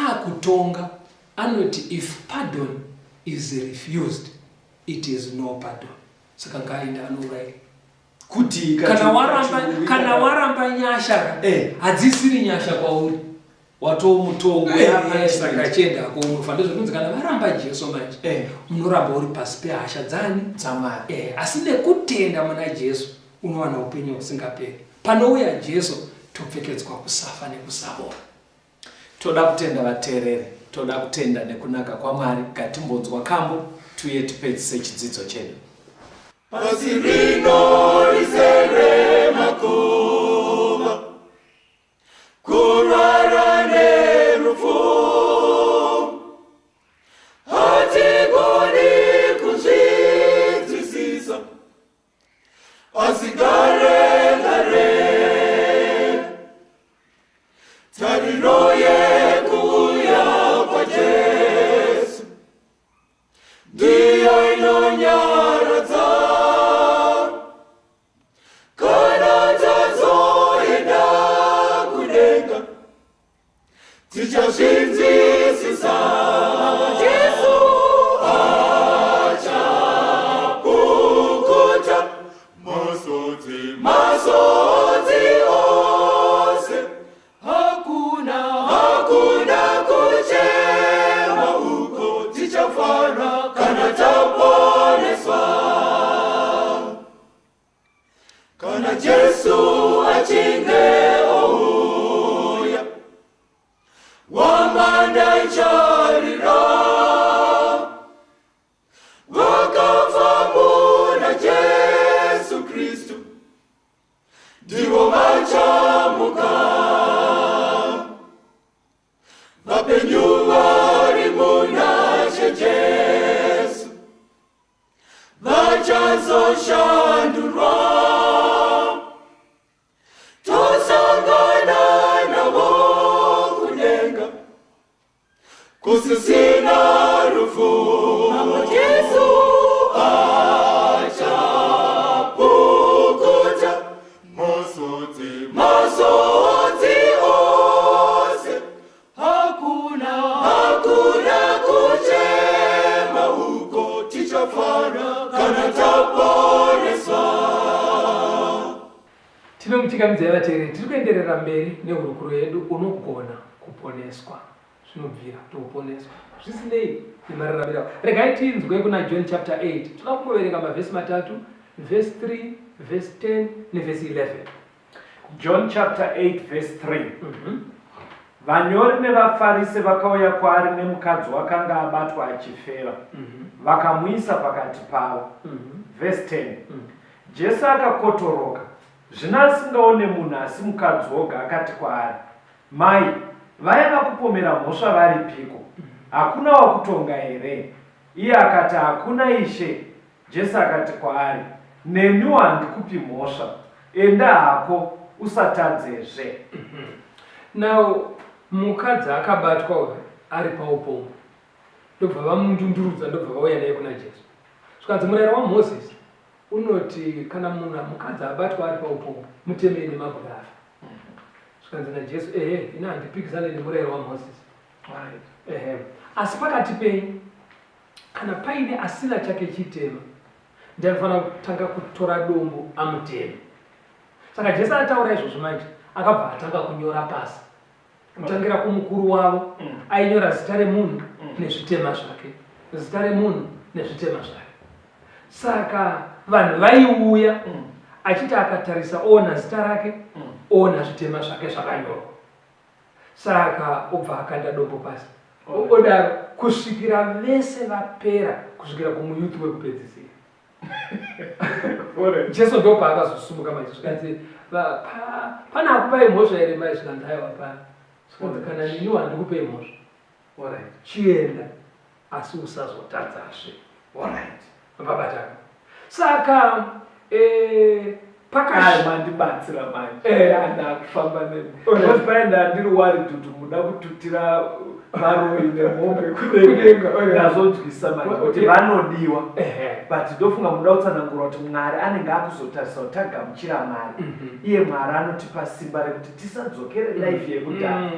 akutonga, anoti if pardon is refused it is no pardon. Saka ngaaende anouraya. Kuti kana waramba nyasha, hadzisiri nyasha kwauri. Watomutongo Saka chienda kunofa. Ndozvekunzi kana varamba Jesu manje, unoramba uri pasi pehasha dzani? DzaMwari. Asi nekutenda muna Jesu unowana upenyu husingaperi. Panouya Jesu topfekedzwa kusafa nekusavora. Toda kutenda vateereri, toda kutenda nekunaka kwaMwari. Ngatimbonzwa kambo tuye tipedzise chidzidzo chedu. Pasi rino rizere makuva, kurwara nerufu, hatigoni kuzvinzwisisa, asi gare gare tariro yekuuya kwaJesu ndiyo inonyaradza. Kana tazoenda kudenga tichazvinzwisisa. Jesu achapukuta masodzi, Vapenyu vari munashe Jesu vachazoshandurwa, tosangana navo kudenga kusisina rufu. Mambo Jesu achapukuta masodzi, masodzi ose. Hakuna, hakuna kuchema uko, tichafara kana taporeswa. Tinomuchingamidzai vateereri, tiri kuenderera mberi nehurukuro yedu Unogona Kuponeswa. Zvinobvira kuti uponeswa zvisinei nemararamiro ako. Regai tinzwe kuna John chapter 8. Tinoda kungoverenga mavhesi matatu, vhesi 3, vhesi 10 nevhesi 11. John chapter 8 verse 3. Vanyori nevaFarise vakauya kwaari nemukadzi wakanga abatwa achifeva, vakamuisa pakati pavo. Verse 10. Jesu akakotoroka, zvino asingaone munhu asi mukadzi woga, akati kwaari, Mai, vaya vakupomera mhosva varipiko? Hakuna wakutonga here? Iye akati, Hakuna, Ishe. Jesu akati kwaari, Neniwo handikupi mhosva. Enda hako, usatadzezve. Now mukadzi akabatwa uyu ari paupombwe, ndobva vamundundurudza, ndobva vauya naye kuna Jesu. Zvikanzi murayiro waMozisi unoti kana munhu mukadzi abatwa ari paupombwe, mutemei nemabwe afe. Zvikanzi naJesu, ehe, ini handipikisane nemurayiro waMozisi. Ehe, asi pakati penyu kana paine asina chake chitema, ndiye anofanira kutanga kutora dombo amuteme. Saka Jesu ataura izvozvo manje, akabva atanga kunyora pasi, kutangira kumukuru wavo. Ainyora zita remunhu nezvitema zvake, zita remunhu nezvitema zvake. Saka vanhu vaiuya, achiti akatarisa oona zita rake, oona zvitema zvake zvakanyorwa, saka obva akanda dombo pasi, odaro kusvikira vese vapera, kusvikira kumuyuthi wekupedzisira. Jesu ndo paakazosumuka manje, zvikanzi, "Pane akupai mhosva here, mai?" Zvikanzi, "Aiwa, pana." Zvikanzi, "Kana neniwo handikupei mhosva. Chienda, asi usazotadzazve." Vabatana. Saka Ai, mandibatsira manje. Ndakufamba nemi. Because paye ndandiri worried kuti muda kututira varoyi nemombe kudenga. Ndazonzwisa manje kuti vanodiwa. But ndofunga muda kutsanangura kuti Mwari anenge akuzotarisa kuti tagamuchira Mwari. Iye Mwari anotipa simba rekuti tisadzokere life yekudhara.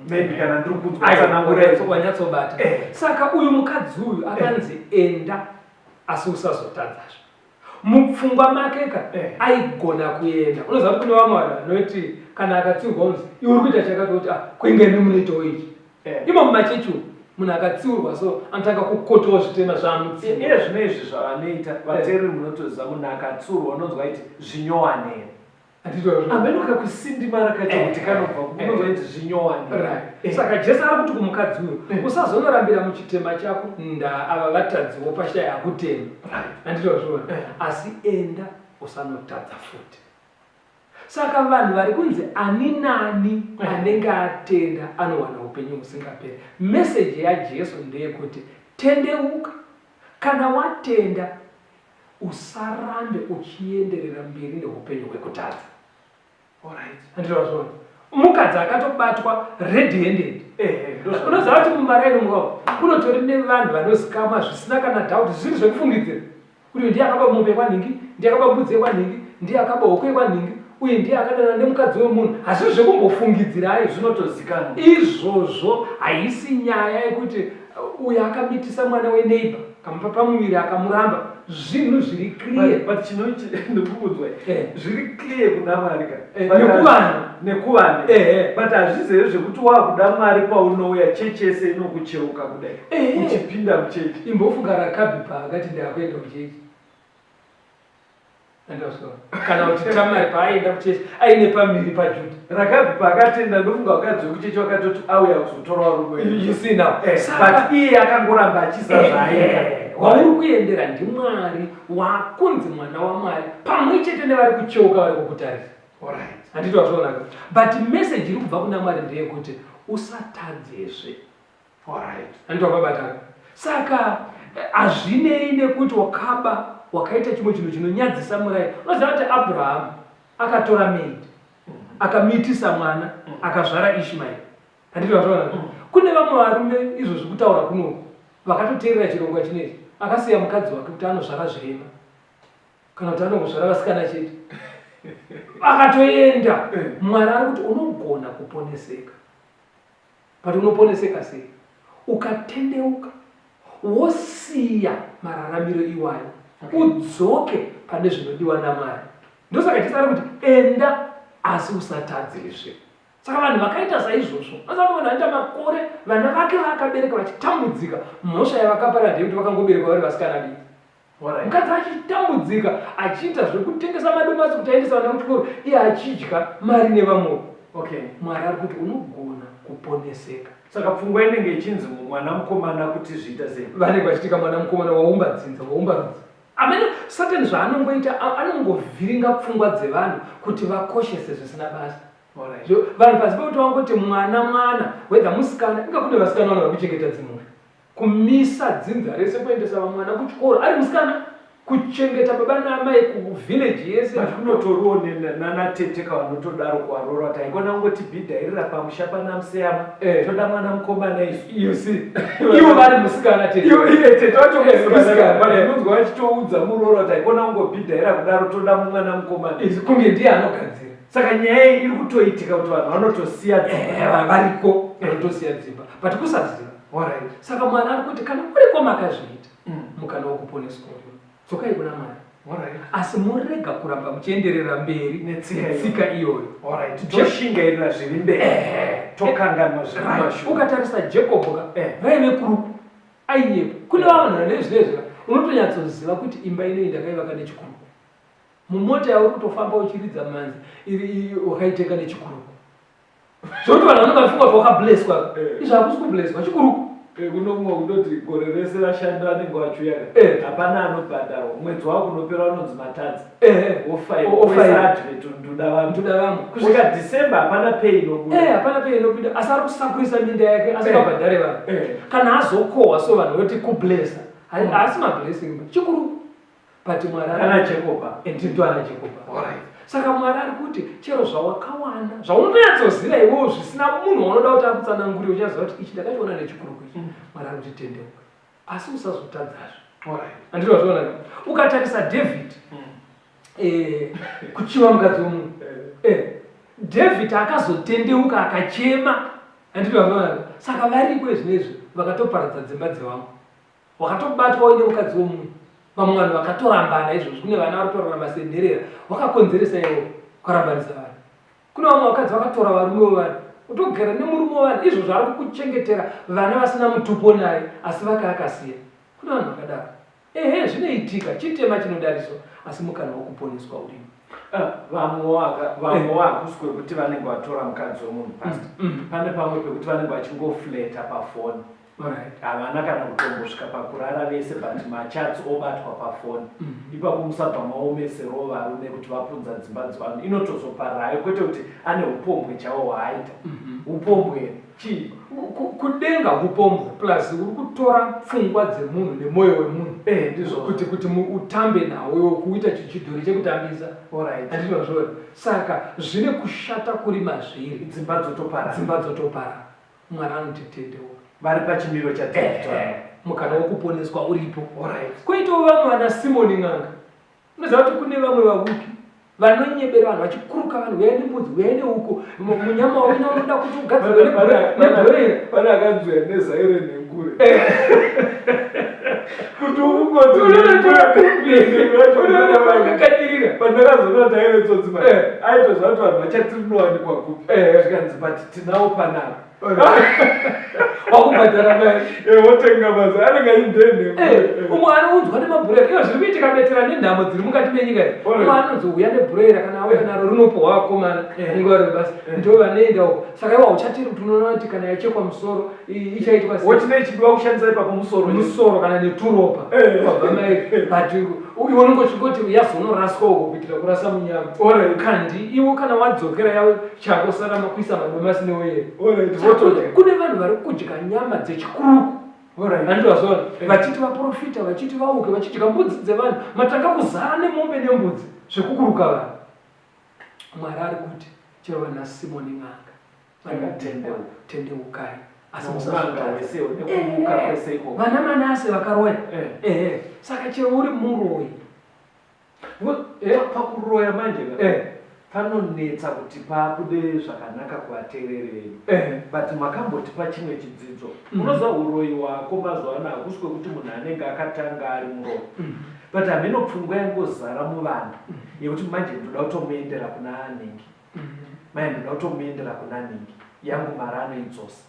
Maybe kana ndiri kunzwa tsanangura izvo. Wanyatsobata. Saka uyu mukadzi uyu akanzi, "Enda, asi usazotadzazve." Mupfungwa make ka aigona kuenda. Unoziva kuti kune vamwe vanhu vanoti kana akatsiurwa, unzi, "Iwe uri kuita chakati," kuti, "Ah, kuinge imi munoitawo ichi." Imo mumachechi umu, munhu akatsiurwa so anotanga kukotawo zvitema zvaamutsiura. Iye zvino izvi zvavanoita, vateereri munotoziva, munhu akatsurwa unonzwa aiti zvinyowanere. Handitozvo. Ameno kakusindimara kacho kuti kanobva, unonzwa aiti zvinyowanere. Saka Jesu ari kuti kumukadzi uyu, "Usazonorambira muchitema chako, nda ava vatadziwo pashaya akutema." Handitozviona. Asi enda, usanotadza futi. Saka vanhu vari kunzi ani nani anenge atenda anowana upenyu husingaperi. Meseji yaJesu ndeyekuti tendeuka. Kana watenda, usarambe uchienderera mberi neupenyu hwekutadza. Handitozviona. Mukadzi akatobatwa red handed. Unoziva kuti mumaraini mukao kunotori nevanhu vanozikamwa zvisina kana doubt, zvisiri zvekufungidzira, kuti ndiye akaba mombe yekwanhingi, ndiye akaba mbudzi yekwanhingi, ndiye akaba huku yekwanhingi, uye ndiye akadanana nemukadzi wemunhu. Hazvisi zvekumbofungidzirai. Zvinotozikanwa. Izvozvo haisi nyaya yekuti uyo akamitisa mwana weneighbor, kamupa pamuviri, akamuramba. Zvinhu zviri clear. But chinochi ndikukudzwa, zviri clear kuna Mwari ka. Nekuvanhu. Nekuvanhu. But hazvizere zvekuti wakuda Mwari, paunouya chechi yese inokucheuka kudai uchipinda muchechi. Imbofunga Rakabhi paakati, "Ndakuenda kuchechi." Andazwa. Kana kuti Tamari paaienda kuchechi aine pamiri paJudha. Rakabhi paakatenda, ndofunga vakadzi vekuchechi vakatoti auya kuzotora varume. You see now. But iye akangoramba achiza zvaaita. Wauri kuendera ndiMwari, wakunzi mwana waMwari pamwe chete nevari kucheuka vari kukutarisa. Handiti wazvionaka? But message iri kubva kuna Mwari ndeyekuti Usatadzezve. Alright. Wakabatana. Saka eh, hazvinei nekuti wakaba wakaita chimwe chinhu chinonyadzisa murairo. Unoziva kuti Abraham akatora maid akamitisa mwana akazvara Ishmael. Handiti vazviona? Kune vamwe varume izvozvi kutaura kunoku vakatoteerera chirongwa chinechi akasiya mukadzi wake kuti anozvara zvirema kana kuti anongozvara vasikana chete akatoenda. Mwari ari kuti unogona kuponeseka. But unoponeseka sei? Ukatendeuka wosiya mararamiro iwayo udzoke pane zvinodiwa naMwari. Ndosaka Jesu ari kuti enda asi usatadzezve. Saka vanhu vakaita saizvozvo, asi vanhu vanoita makore vana vake vaakabereka vachitambudzika, mhosva yavakapara ndeyekuti vakangoberekwa vari vasikana bedzi. Mukadzi achitambudzika achiita zvekutengesa madomasi kuti aendese vana kuchikoro iye achidya mari nevamwewo. Okay. Mwari ari kuti unogona kuponeseka. Saka pfungwa inenge ichinzi mwana mukomana kuti zviita sei? Vanenge vachitika mwana mukomana waumba dzinza, waumba rudzi. Amene Satani zvaanongoita anongovhiringa pfungwa dzevanhu kuti vakoshese zvisina basa. Vanhu pasi pekuti vangoti mwana mwana whether musikana inga kune vasikana vanhu vari kuchengeta dzimhuri. Kumisa dzinza rese kuendesa vamwana kuchikoro ari musikana kuchengeta baba naamai kuvillage yese. But kunotoriwo nana tete kavanotodaro kuvaroora kuti haikona kungoti bhidhairira pamusha pana museyama Eh. toda mwana mukomana isu. You see, ivo vari musikana tete. Ivo iye tete wacho Eh, musikana, but eh. unonzwa vachitoudza muroora kuti haikona kungobhidhaira kudaro toda mwana mukomana. Izvi kunge ndiye anogadzira. Saka nyaya iyi iri kutoitika kuti vanhu vanotosiya dzimba. Eh, variko vanotosiya dzimba but kusaziva. Alright. Saka Mwari ari kuti kana muriko makazviita mukana wokuponeswa uripo, dzokai kuna Mwari. Alright. Asi murega kuramba muchienderera mberi Netsika iyoyo. netsika iyoyo. Alright. Toshingairira zviri mberi. Tokanganwa zviri Right. kumashure. Ukatarisa Jacob ka raive kuruku ainyepa. Kune vanhu vane zvinezvi ka unotonyatsoziva kuti imba inoyi ndakaivaka nechikuruku. Mumota yauri kutofamba uchiridza manzi iri wakaitenga nechikuruku. Zvokuti vanhu vanenge vachifunga kuti wakableswa. Izvo hakusi kubleswa, chikuruku. Kuno kumwe kundoti gore rese vashandi vanenge vachiuya hapana anobhadharwa mwedzi wako unopera unonzi matadza wofaira advert nduda vamwe Nduda vamwe. Kusvika December hapana pay inobuda. Hapana pay inobuda asi ari kusakurisa minda yake asingabhadhare vanhu. Kana azokohwa so vanhu voti kublessa. Haasi mablessing chikuruku. But Mwari ana Jacob ndo ana Jacob. Alright. Saka Mwari ari kuti chero zvawakawana zvaunonyatsoziva iwewo zvisina munhu waunoda kuti akutsanangurire uchaziva kuti ichi ndakachiona nechikuruku ichi. Mwari ari kuti tendeuka asi usazotadzazve. Alright. Handiti wazviona? Ukatarisa David kuchiva mukadzi wemunhu David akazotendeuka akachema. Handiti wazviona? Saka variko izvinezvi vakatoparadza dzimba dzevamwe. Wakatobatwa uine mukadzi wemunhu. Vamwe vanhu vakatorambana izvozvi kune vana vari kutorarama senherera wakakonzeresa iwewe ukarambanisa vanhu. Kune vamwe vakadzi vakatora varume vevanhu utogara nemurume wevanhu izvozvo ari kukuchengetera vana vasina mutupo naye asi vakaakasiya. Kune vanhu vakadaro. Ehe zvinoitika chitema chinodariswa asi mukana wekuponeswa urimo. Vamwewo hakusi kwekuti vanenge vatora mukadzi wemunhu pastor. Pane pamwe pekuti vanenge vachingofleta pafoni. Havana kana kutombosvika pakurara vese but machats obatwa pafoni. Ipapo musabva maomeserawo varume kuti vapunza dzimba dzevanhu. Inotozopararayo kwete kuti ane upombwe chaiwo hwaaita. Upombwe chii? Kudenga upombwe plus uri kutora pfungwa dzemunhu nemwoyo wemunhu. Ndizvo. Kuti utambe nawo kuita chidhori chekutambisa. Alright. Handiti wazviona? Saka zvine kushata kuri mazviri. Dzimba dzotoparara. Dzimba dzotoparara. Mwari anotitendeuka. Vari pachimiro chaDavid. Mukana wekuponeswa uripo. Alright. Koitawo vamwe vana Simoni n'anga. Unoziva kuti kune vamwe vavuki vanonyebera vanhu vachikuruka vanhu uyai nembudzi uyai neuko munyama wauina unoda kuti ugadzirwe nebhoera. Pane akanzwa nezai renhengure. Kuti ungoti unonakakatirira. Pandakazoona kuti aive tsotsi manje aitoziva kuti vanhu vachati rinowanikwa kupi. Zvikanzi but tinawo panapa. Wakubhadhara mari. Wotenga mazi anenge aindene. Umwe anounzwa nemabhurera. Iyo zviri kuitika betera nenhamo dziri mukati menyika iyi. Umwe anonzi uya nebhurera kana auya naro rinopuhwa vakomana vanenge vari basa. Ndo vanoenda uko. Saka iwe hauchatiri kuti unoona kuti kana yachekwa musoro ichaitwa sei. Woti neichidiwa kushandisa ipapo musoro. Musoro kana neturopa. Wabva mai but Iwe unenge uchingoti yazonoraswa uko kuitira kurasa munyama. Kandi iwe kana wadzokera yawe changosara makuisa madomasi neoyeri. Kune vanhu vari kudya nyama dzechikuruku. Handiti wazviona? Vachiti vaprofita, vachiti vauke, vachidya mbudzi dzevanhu, matanga kuzara nemombe nembudzi zvekukuruka vanhu. Mwari ari kuti chero vana Simoni n'anga Vakatendeuka. Tendeukai asi Neun'anga hwese nekuvuka kwese ikoko. Vana Manase vakaroya. Ehe. Saka chero uri muroyi. Pakuroya manje ka, panonetsa kuti pabude zvakanaka kuvateereri vedu. But makambotipa chimwe chidzidzo. Unoziva uroyi hwako mazuva ano hakusi kwekuti munhu anenge akatanga ari muroyi. But hameno pfungwa yangozara muvanhu yekuti manje ndoda kutomuendera kuna nhingi. Mai ndoda kutomuendera kuna nhingi yangu mari anoidzosa.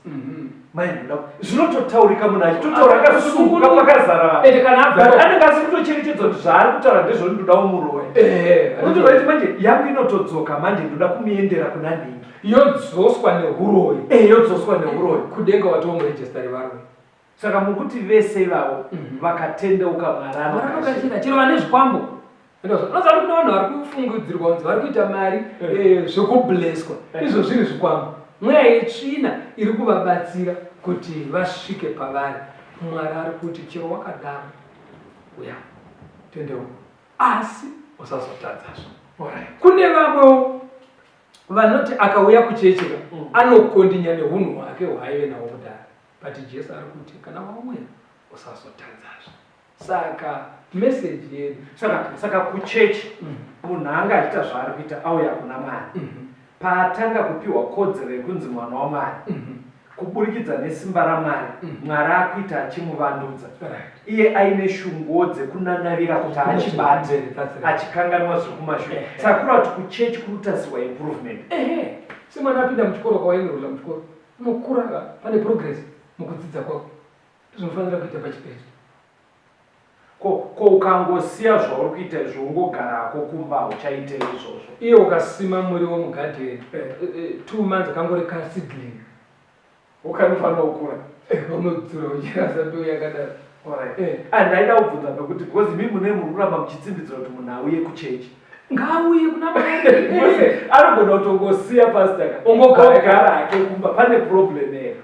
Mai ndoda zvinototaurika munhu achitotaura akasununguka pakazara vanhu. Ende kana abva But anenge asiri kutocherechedza kuti zvaari kutaura ndezvoti ndoda kumuroya. Unotoziva kuti manje yangu inotodzoka manje ndoda kumuendera kuna nhingi. Yodzoswa nehuroyi. Yodzoswa nehuroyi. Kudenga watova muregister revaroyi. Saka mukuti vese ivavo vakatendeuka Mwari anogashira. Chero vane zvikwambo. Unoziva kuti kune vanhu vari kufungidzirwa kunzi vari kuita mari zvekubleswa. Izvo zviri zvikwambo. Mweya yetsvina iri kuvabatsira kuti vasvike pavari. Mwari ari kuti chero wakadaro uya tendeuka asi usazotadzazve. Kune vamwewo vanoti akauya kuchechi ka anokondinya nehunhu hwake hwaaive nahwo kudhara. But Jesu ari kuti kana wauya usazotadzazve. Saka message yedu Saka kuchechi munhu anga achiita zvaari kuita auya kuna Mwari. Paatanga kupiwa kodzero yekunzi mwana waMwari kuburikidza nesimba raMwari, Mwari akuita achimuvandudza. Iye aine shunguwo dzekunanavira kuti achibate achikanganwa zviri kumashure. Saka kureva kuti kuchechi kuri kutarisirwa improvement. Ehe, semwana apinda muchikoro kawaenrola muchikoro unokura pane progress mukudzidza kwako. Zvinofanira kuita pachikristu. Ko ukangosiya zvauri kuita izvo ungogarako kumba hauchaite izvozvo. Iye ukasima muriwo mugadheni 2 months kangori ka seedling. Ukanofanira kukura. Unodzura uchirasa mbeu yakadaro. Alright. Ndaida kubvunza pekuti because imi mune muri kuramba muchitsimbidzira kuti munhu auye kuchechi. Ngauye kuna Mwari. Anogona kutongosiya pastor ka. Ongogara hake kumba pane problem here.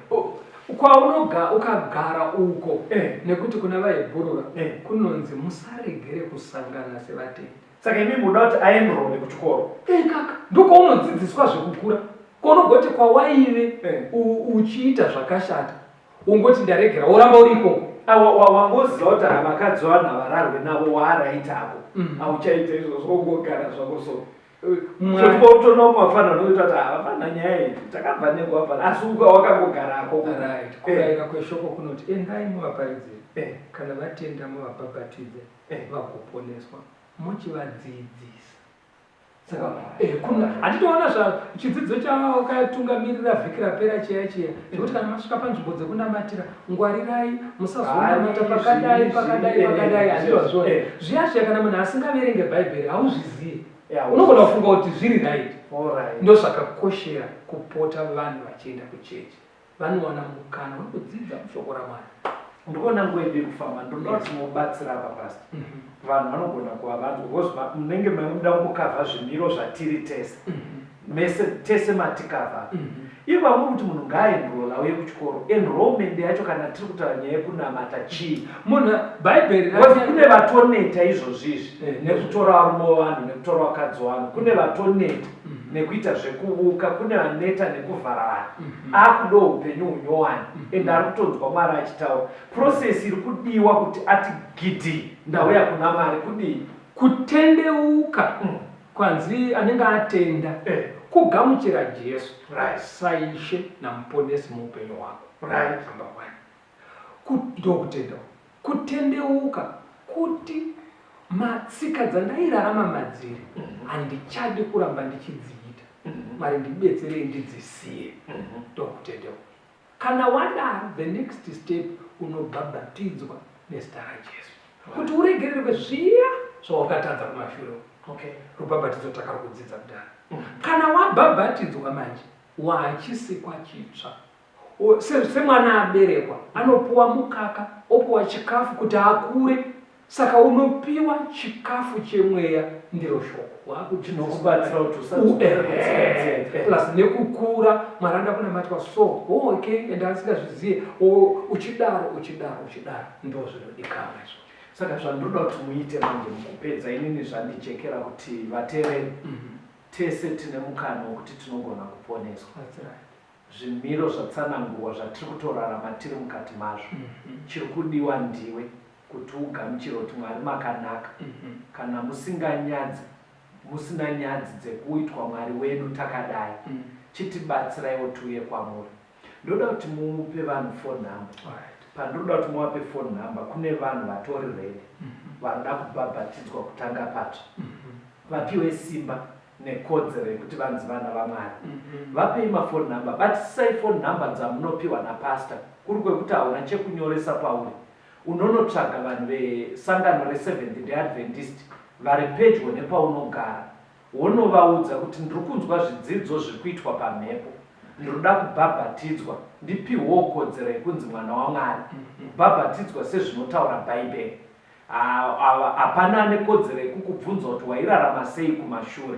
Kwaunoga ukagara uko nekuti kuna vaHebhurura kunonzi musaregere kusangana sevatendi. Saka imi munoda kuti aenrole kuchikoro? Kaka, ndokwaunodzidziswa zvekukura. Kwaunogoti kwawaive uchiita zvakashata ungoti ndaregera woramba uri ikoko. Wangoziva kuti vakadzi vanhu havararwe navo waaraita ako. Hauchaita izvozvo ungogara zvako so. Utoona mafana anoita kuti havafana nyaya iyi takabva nekuvafana asi wakangogarako. Right. Kurayira kweshoko kunoti endai muvaparidzire, kana vatenda muvabhabhatidze vagoponeswa muchivadzidzisa. Saka kuna handitoona zva chidzidzo chawakatungamirira vhiki rapera chiya chiya chekuti kana masvika panzvimbo dzekunamatira ngwarirai musazonamata pakadai pakadai pakadai handitozviona zviya zviya kana munhu asingaverenge bhaibheri hauzvizivi. Unogona kufunga kuti zviri right. Ndozvakakoshera kupota vanhu vachienda kuchechi. Vanowana mukana wekudzidza shoko raMwari. Ndikuona nguva yedu kufamba, ndinoda kuti mubatsira apa pastor. Vanhu vanogona kuva vanzwa because munenge maida kungokavha zvimiro zvatiri tese. Mese tese matikavha. Ivo vamuri kuti munhu ngaaenroll auye kuchikoro. Enrollment yacho kana tiri kutaura nyaya yekunamata chii? Munhu Bhaibheri Because kune vatoneta izvozvi izvi nekutora varume vevanhu nekutora vakadzi vevanhu. Kune vatoneta nekuita zvekuvuka, kune vaneta nekuvhara vanhu. Akudawo upenyu hunyowani and ari kutonzwa Mwari achitaura. Process iri kudiwa kuti ati gidhi ndauya kuna Mwari kudii? Kutendeuka kwanzi anenge atenda kugamuchira Jesu saIshe naMuponesi muupenyu hwako. Number 1. Ndokutenda. Kutendeuka kuti matsika dzandairarama madziri handichadi kuramba ndichidziita. Mwari ndibetserei ndidzisiye. Ndokutendeuka. Kana wadaro the next step unobhabhatidzwa nezita raJesu kuti uregererwe zviya zvawakatadza kumashure. Rubhabhatidzo takarudzidza kudhara. Kana wabhabhatidzwa manje waachisikwa chitsva. Semwana aberekwa anopuwa mukaka opuwa chikafu kuti akure. Saka unopiwa chikafu chemweya ndiro shoko. Chinokubatsira kuti usadzokera kutsika dziya. Plus nekukura Mwari anoda kunamatwa so. Oh, okay, and asingazviziye. Oh, uchidaro uchidaro uchidaro ndo zvinodikanwa izvo. Saka zvandinoda kuti muite manje mukupedza inini zvandijekera kuti vateereri tese tine mukana wekuti tinogona kuponeswa. That's right. Zvimiro zvatsanangurwa zvatiri kutorarama tiri mukati mazvo. Chiri kudiwa ndiwe kuti ugamuchire kuti Mwari makanaka. Kana musinganyadzi, musina nyadzi dzekuitwa Mwari wedu takadai, chitibatsiraiwo tiuye kwamuri. Ndoda kuti mupe vanhu phone number. Alright. Pandinoda kuti muvape phone number, kune vanhu vatori ready, vanoda kubhabhatidzwa kutanga patsva. Vapiwe simba nekodzero yekuti vanzi vana vaMwari. Vapei maphone number, batisisai phone number dzamunopiwa napastor, kuri kwekuti hauna chekunyoresa pauri. Unonotsvaga vanhu vesangano reSeventh Day Adventist vari pedyo nepaunogara, wonovaudza kuti ndiri kunzwa zvidzidzo zviri kuitwa pamhepo, ndinoda kubhabhatidzwa, ndipihwewo kodzero yekunzi mwana waMwari, kubhabhatidzwa sezvinotaura Bhaibheri. Hapana ane kodzero yekukubvunza kuti wairarama sei kumashure.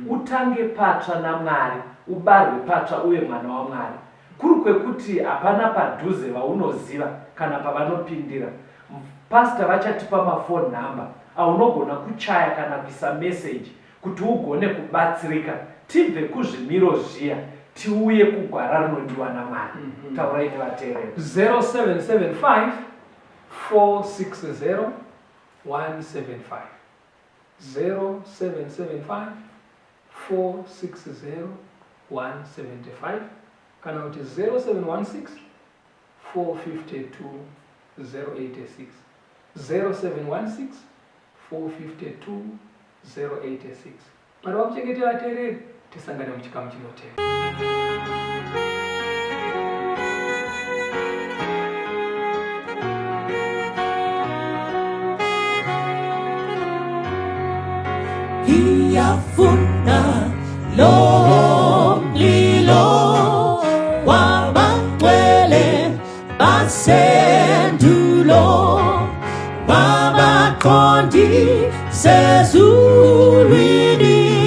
Utange patsva naMwari, ubarwe patsva uve mwana waMwari. Kuri kwekuti hapana padhuze vaunoziva kana pavanopindira, Pastor vachatipa maphone number aunogona kuchaya kana kuisa message kuti ugone kubatsirika tibve kuzvimiro zviya tiuye kugwara rinodiwa naMwari. Taurai nevateereri. 0775 460 175 0775 460 175 kana kuti 0716 452 086 0716 452 086. Mwari vakuchengete vateereri, tisangane muchikamu chinotevera. Ngiyafuna lo mlilo wabangcwele basendulo wabaqondis'ezulwini.